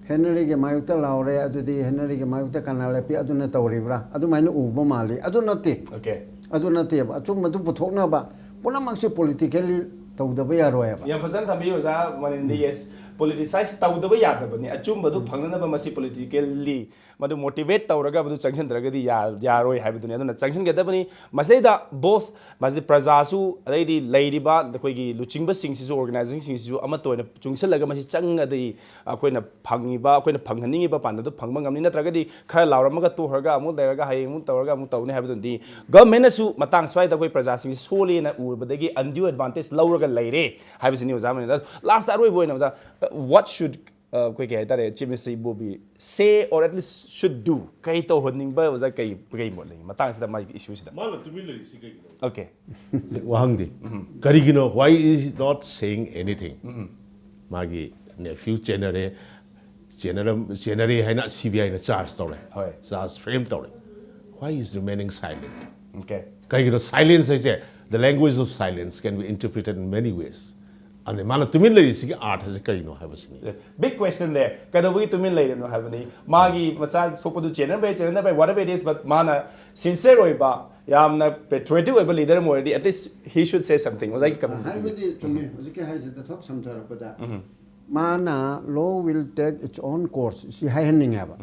ꯍꯦꯅꯔꯤꯒꯤ ꯃꯥꯌꯣꯛꯇ ꯂꯥꯎꯔꯦ, ꯑꯗꯨꯗꯤ ꯍꯦꯅꯔꯤꯒꯤ ꯃꯥꯌꯣꯛꯇ ꯀꯅꯥ ꯂꯦꯞꯄꯤ? ꯑꯗꯨꯅ ꯇꯧꯔꯤꯕ꯭ꯔꯥ? ꯑꯗꯨꯃꯥꯏꯅ ꯎꯕ ꯃꯥꯜꯂꯤ꯫ ꯑꯗꯨ ꯅꯠꯇꯦ꯫ Okay. ꯑꯗꯨ ꯅꯠꯇꯦꯕ꯫ ꯑꯆꯨꯝꯕꯗꯨ ꯄꯨꯊꯣꯛꯅꯕ ꯄꯨꯝꯅꯃꯛꯁꯦ politically ꯇꯧꯗꯕ ꯌꯥꯔꯣꯏꯕ꯫ ꯌꯥꯝ ꯐꯖꯅ ꯊꯝꯕꯤꯌꯨ ꯑꯣꯖꯥ ꯃꯅꯤꯟꯗꯤ꯫ Yes, politicize ꯇꯧꯗꯕ ꯌꯥꯗꯕꯅꯤ꯫ ꯑꯆꯨꯝꯕꯗꯨ ꯐꯪꯅꯅꯕ ꯃꯁꯤ politically ꯃꯗꯨ motivate ꯇꯧꯔꯒ ꯃꯗꯨ ꯆꯪꯁꯤꯟꯗ꯭ꯔꯒꯗꯤ ꯌꯥ-, ꯌꯥꯔꯣꯏ ꯍꯥꯏꯕꯗꯨꯅꯤ꯫ ꯑꯗꯨꯅ ꯆꯪꯁꯤꯟꯒꯗꯕꯅꯤ꯫ ꯃꯁꯤꯗꯩꯗ both, ꯃꯁꯤꯗ ꯄ꯭ꯔꯖꯥꯁꯨ, ꯑꯗꯩꯗꯤ ꯂꯩꯔꯤꯕ ꯑꯩꯈꯣꯏꯒꯤ ꯂꯨꯆꯤꯡꯕꯁꯤꯡꯁꯤꯁꯨ, organizingꯁꯤꯡꯁꯤꯁꯨ ꯑꯃꯠꯇ ꯑꯣꯏꯅ ꯆꯨꯡꯁꯤꯜꯂꯒ ꯃꯁꯤ ꯆꯪꯉꯗꯤ ꯑꯩꯈꯣꯏꯅ ꯐꯪꯉꯤꯕ, ꯑꯩꯈꯣꯏꯅ ꯐꯪꯍꯟꯅꯤꯡꯉꯤꯕ ꯄꯥꯟꯗꯝꯗꯨ ꯐꯪꯕ ꯉꯝꯅꯤ꯫ ꯅꯠꯇ꯭ꯔꯒꯗꯤ ꯈꯔ ꯂꯥꯎꯔꯝꯃꯒ ꯇꯣꯛꯈ꯭ꯔꯒ ꯑꯃꯨꯛ ꯂꯩꯔꯒ ꯍꯌꯦꯡ ꯑꯃꯨꯛ ꯇꯧꯔꯒ ꯑꯃꯨꯛ ꯇꯧꯅꯤ ꯍꯥꯏꯕꯗꯨꯗꯤ governmentꯅꯁꯨ ꯃꯇꯥꯡ ꯁ꯭ꯋꯥꯏꯗ ꯑꯩꯈꯣꯏ ꯄ꯭ꯔꯖꯥꯁꯤꯡꯁꯤ ꯁꯣꯜꯂꯦꯅ ꯎꯕꯗꯒꯤ undue advantage ꯂꯧꯔꯒ ꯂꯩꯔꯦ ꯍꯥꯏꯕꯁꯤꯅꯤ ꯑꯣꯖꯥ ꯑꯃꯅ꯫ Last ꯑꯔꯣꯏꯕ ꯑꯣꯏꯅ ꯑꯣꯖꯥ, what should, ꯑ, ꯑꯩꯈꯣꯏ ꯀꯩ ꯍꯥꯏꯇꯥꯔꯦ, Chief Minister Ibobi say or at least should do? ꯀꯩ ꯇꯧꯍꯟꯅꯤꯡꯕ ꯑꯣꯖꯥ, ꯀꯩ, ꯀꯩ ꯃꯣꯠ ꯂꯩ ꯃꯇꯥꯡꯁꯤꯗ, ꯃꯥꯒꯤ issueꯁꯤꯗ? ꯃꯥꯅ ꯇꯨꯃꯤꯟ ꯂꯩꯔꯤꯁꯤ ꯀꯩꯒꯤꯅꯣ? Okay. ꯋꯥꯍꯪꯗꯤ ꯀꯔꯤꯒꯤꯅꯣ, why is he not saying anything? ꯃꯥꯒꯤ nephew ꯆꯦꯟꯅꯔꯦ, ꯆꯦꯟꯅꯔꯝ-, ꯆꯦꯟꯅꯔꯦ ꯍꯥꯏꯅ ꯁꯤ ꯕꯤ ꯑꯥꯏꯅ charge ꯇꯧꯔꯦ, ꯍꯣꯏ꯫ Charge frame ꯇꯧꯔꯦ, why is remaining silent? Okay. ꯀꯔꯤꯒꯤꯅꯣ silence ꯍꯥꯏꯁꯦ? The language of silence can be interpreted in many ways. ꯑꯗꯩ ꯃꯥꯅ ꯇꯨꯃꯤꯟ ꯂꯩꯔꯤꯁꯤꯒꯤ ꯑꯥꯔꯊꯁꯦ ꯀꯔꯤꯅꯣ ꯍꯥꯏꯕꯁꯤꯅꯤ꯫ Big question there. ꯀꯩꯗꯧꯕꯒꯤ ꯇꯨꯃꯤꯟ ꯂꯩꯔꯤꯅꯣ ꯍꯥꯏꯕꯅꯤ꯫ ꯃꯥꯒꯤ ꯃꯆꯥ ꯊꯣꯛꯄꯗꯨ ꯆꯦꯟꯅꯕ ꯌꯥꯏ, ꯆꯦꯟꯅꯗꯕ ꯌꯥꯏ, whatever it is, but ꯃꯥꯅ sincere ꯑꯣꯏꯕ, ꯌꯥꯝꯅ patriotic ꯑꯣꯏꯕ leader ꯑꯃ ꯑꯣꯏꯔꯗꯤ at least he should say something. ꯑꯣꯖꯥꯒꯤ ꯀꯃꯦꯟ ꯍꯥꯏꯕꯗꯤ ꯆꯨꯝꯃꯦ ꯍꯧꯖꯤꯛꯀꯤ ꯍꯥꯏꯁꯤꯗ ꯊꯣꯛ ꯁꯝꯊꯔꯛꯄꯗ, ꯃꯥꯅ law will take its own course ꯁꯤ ꯍꯥꯏꯍꯟꯅꯤꯡꯉꯦꯕ꯫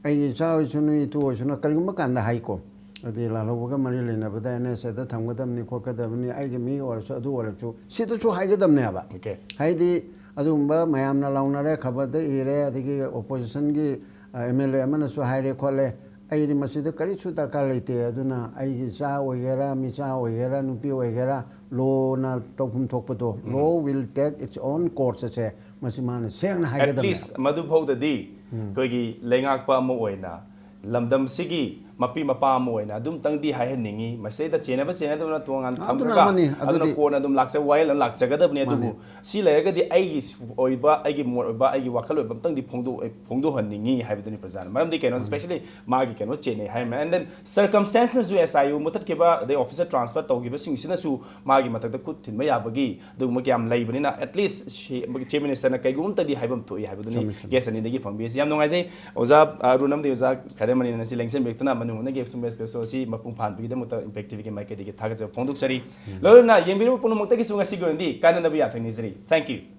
ꯑꯩꯒꯤ ꯏꯆꯥ ꯑꯣꯏꯁꯅꯨ, ꯏꯇꯨ ꯑꯣꯏꯁꯅꯨ, ꯀꯔꯤꯒꯨꯝꯕ ꯀꯥꯟꯗ ꯍꯥꯏꯀꯣ, ꯑꯗꯩ ꯂꯥꯜꯍꯧꯕꯒ ꯃꯔꯤ ꯂꯩꯅꯕꯗ ꯑꯦꯟ ꯑꯦꯁ ꯑꯦꯗ ꯊꯝꯒꯗꯕꯅꯤ, ꯈꯣꯠꯀꯗꯕꯅꯤ, ꯑꯩꯒꯤ ꯃꯤ ꯑꯣꯏꯔꯁꯨ, ꯑꯗꯨ ꯑꯣꯏꯔꯁꯨ, ꯁꯤꯗꯁꯨ ꯍꯥꯏꯒꯗꯕꯅꯦꯕ꯫ Okay. ꯍꯥꯏꯗꯤ ꯑꯗꯨꯒꯨꯝꯕ ꯃꯌꯥꯝꯅ ꯂꯥꯎꯅꯔꯦ, ꯈꯕꯔꯗ ꯏꯔꯦ, ꯑꯗꯒꯤ oppositionꯒꯤ ꯑꯦꯝ ꯑꯦꯜ ꯑꯦ ꯑꯃꯅꯁꯨ ꯍꯥꯏꯔꯦ ꯈꯣꯠꯂꯦ, ꯑꯩꯗꯤ ꯃꯁꯤꯗ ꯀꯔꯤꯁꯨ ꯗꯔꯀꯥꯔ ꯂꯩꯇꯦ꯫ ꯑꯗꯨꯅ ꯑꯩꯒꯤ ꯏꯆꯥ ꯑꯣꯏꯒꯦꯔꯥ, ꯃꯤꯆꯥ ꯑꯣꯏꯒꯦꯔꯥ, ꯅꯨꯄꯤ ꯑꯣꯏꯒꯦꯔꯥ, lawꯅ ꯇꯧꯐꯝ ꯊꯣꯛꯄꯗꯣ, law will take its own course ꯑꯁꯦ ꯃꯁꯤ ꯃꯥꯅ ꯁꯦꯡꯅ At ꯍꯥꯏꯒꯗꯕꯅꯦ꯫ Least ꯃꯗꯨꯐꯥꯎꯗꯗꯤ ꯑꯩꯈꯣꯏꯒꯤ ꯂꯩꯉꯥꯛꯄ ꯑꯃ ꯑꯣꯏꯅ ꯂꯝꯗꯝꯁꯤꯒꯤ ꯃꯄꯤ ꯃꯄꯥ ꯑꯃ ꯑꯣꯏꯅ ꯑꯗꯨꯝꯇꯪꯗꯤ ꯍꯥꯏꯍꯟꯅꯤꯡꯉꯤ꯫ ꯃꯁꯤꯗꯩꯗ ꯆꯦꯟꯅꯕ ꯆꯦꯟꯅꯗꯕꯅ ꯇꯣꯉꯥꯟ ꯑꯗꯨꯅ ꯊꯝꯈ꯭ꯔꯒ ꯑꯃꯅꯤ, ꯑꯗꯨꯅ ꯑꯗꯨꯗꯤ ꯀꯣꯟꯅ ꯑꯗꯨꯝ ꯂꯥꯛꯆ ꯋꯥꯌꯦꯜꯅ ꯂꯥꯛꯆꯒꯗꯕꯅꯤ꯫ ꯑꯗꯨꯕꯨ ꯃꯥꯅꯤ꯫ ꯁꯤ ꯂꯩꯔꯒꯗꯤ ꯑꯩꯒꯤ ꯑꯣꯏꯕ, ꯑꯩꯒꯤ ꯃꯣꯠ ꯑꯣꯏꯕ, ꯑꯩꯒꯤ ꯋꯥꯈꯜ ꯑꯣꯏꯕ ꯑꯝꯇꯪꯗꯤ ꯐꯣꯡꯗꯣꯛ-, ꯐꯣꯡꯗꯣꯛꯍꯟꯅꯤꯡꯉꯤ ꯍꯥꯏꯕꯗꯨꯅꯤ ꯄ꯭ꯔꯖꯥꯅ꯫ ꯃꯔꯝꯗꯤ ꯀꯩꯅꯣ, especially ꯃꯥꯒꯤ ꯀꯩꯅꯣ ꯆꯦꯟꯅꯩ ꯍꯥꯏꯔꯝꯃꯦ꯫ And then circumstanceꯅꯁꯨ, S I U ꯃꯨꯊꯠꯈꯤꯕ ꯑꯗꯩ officer transfer ꯇꯧꯈꯤꯕꯁꯤꯡꯁꯤꯅꯁꯨ ꯃꯥꯒꯤ ꯃꯊꯛꯇ ꯈꯨꯠ ꯊꯤꯟꯕ ꯌꯥꯕꯒꯤ ꯑꯗꯨꯒꯨꯝꯕ ꯀꯌꯥꯝ ꯂꯩꯕꯅꯤꯅ, at least ꯁꯤ Chief Ministerꯅ ꯀꯩꯒꯨꯝꯕ ꯑꯝꯇꯗꯤ ꯍꯥꯏꯕ ꯑꯃ ꯊꯣꯛꯏ ꯍꯥꯏꯕꯗꯨꯅꯤ꯫ ꯆꯨꯝꯃꯤ, ꯆꯨꯝꯃꯤ꯫ Guest ꯑꯅꯤꯗꯒꯤ ꯐꯪꯕꯤꯔꯤꯁꯤ ꯌꯥꯝ ꯅꯨꯡꯉꯥꯏꯖꯩ꯫ ꯑꯣꯖꯥ ꯑꯔꯨꯟ ꯑꯃꯗꯤ ꯑꯣꯖꯥ ꯈꯥꯗꯦꯝ ꯑꯅꯤꯅ ꯁꯤ ꯂꯦꯡꯁꯤꯟꯕꯤꯔꯛꯇꯨꯅ ꯃꯅꯨꯡ ꯍꯨꯠꯅꯒꯤ ꯑꯁꯨꯝꯕ episode ꯑꯁꯤ ꯃꯄꯨꯡ ꯐꯥꯍꯟꯕꯒꯤꯗꯃꯛꯇ Impact TVꯒꯤ ꯃꯥꯏꯀꯩꯗꯒꯤ ꯊꯥꯒꯠꯆꯕ ꯐꯣꯡꯗꯣꯛꯆꯔꯤ꯫ ꯂꯣꯏꯅꯅ ꯌꯦꯡꯕꯤꯔꯤꯕ ꯄꯨꯝꯅꯃꯛꯇꯒꯤꯁꯨ ꯉꯁꯤꯒꯤ ꯑꯣꯏꯅꯗꯤ ꯀꯥꯏꯅꯅꯕ ꯌꯥꯊꯪ ꯅꯤꯖꯔꯤ꯫ Thank you꯫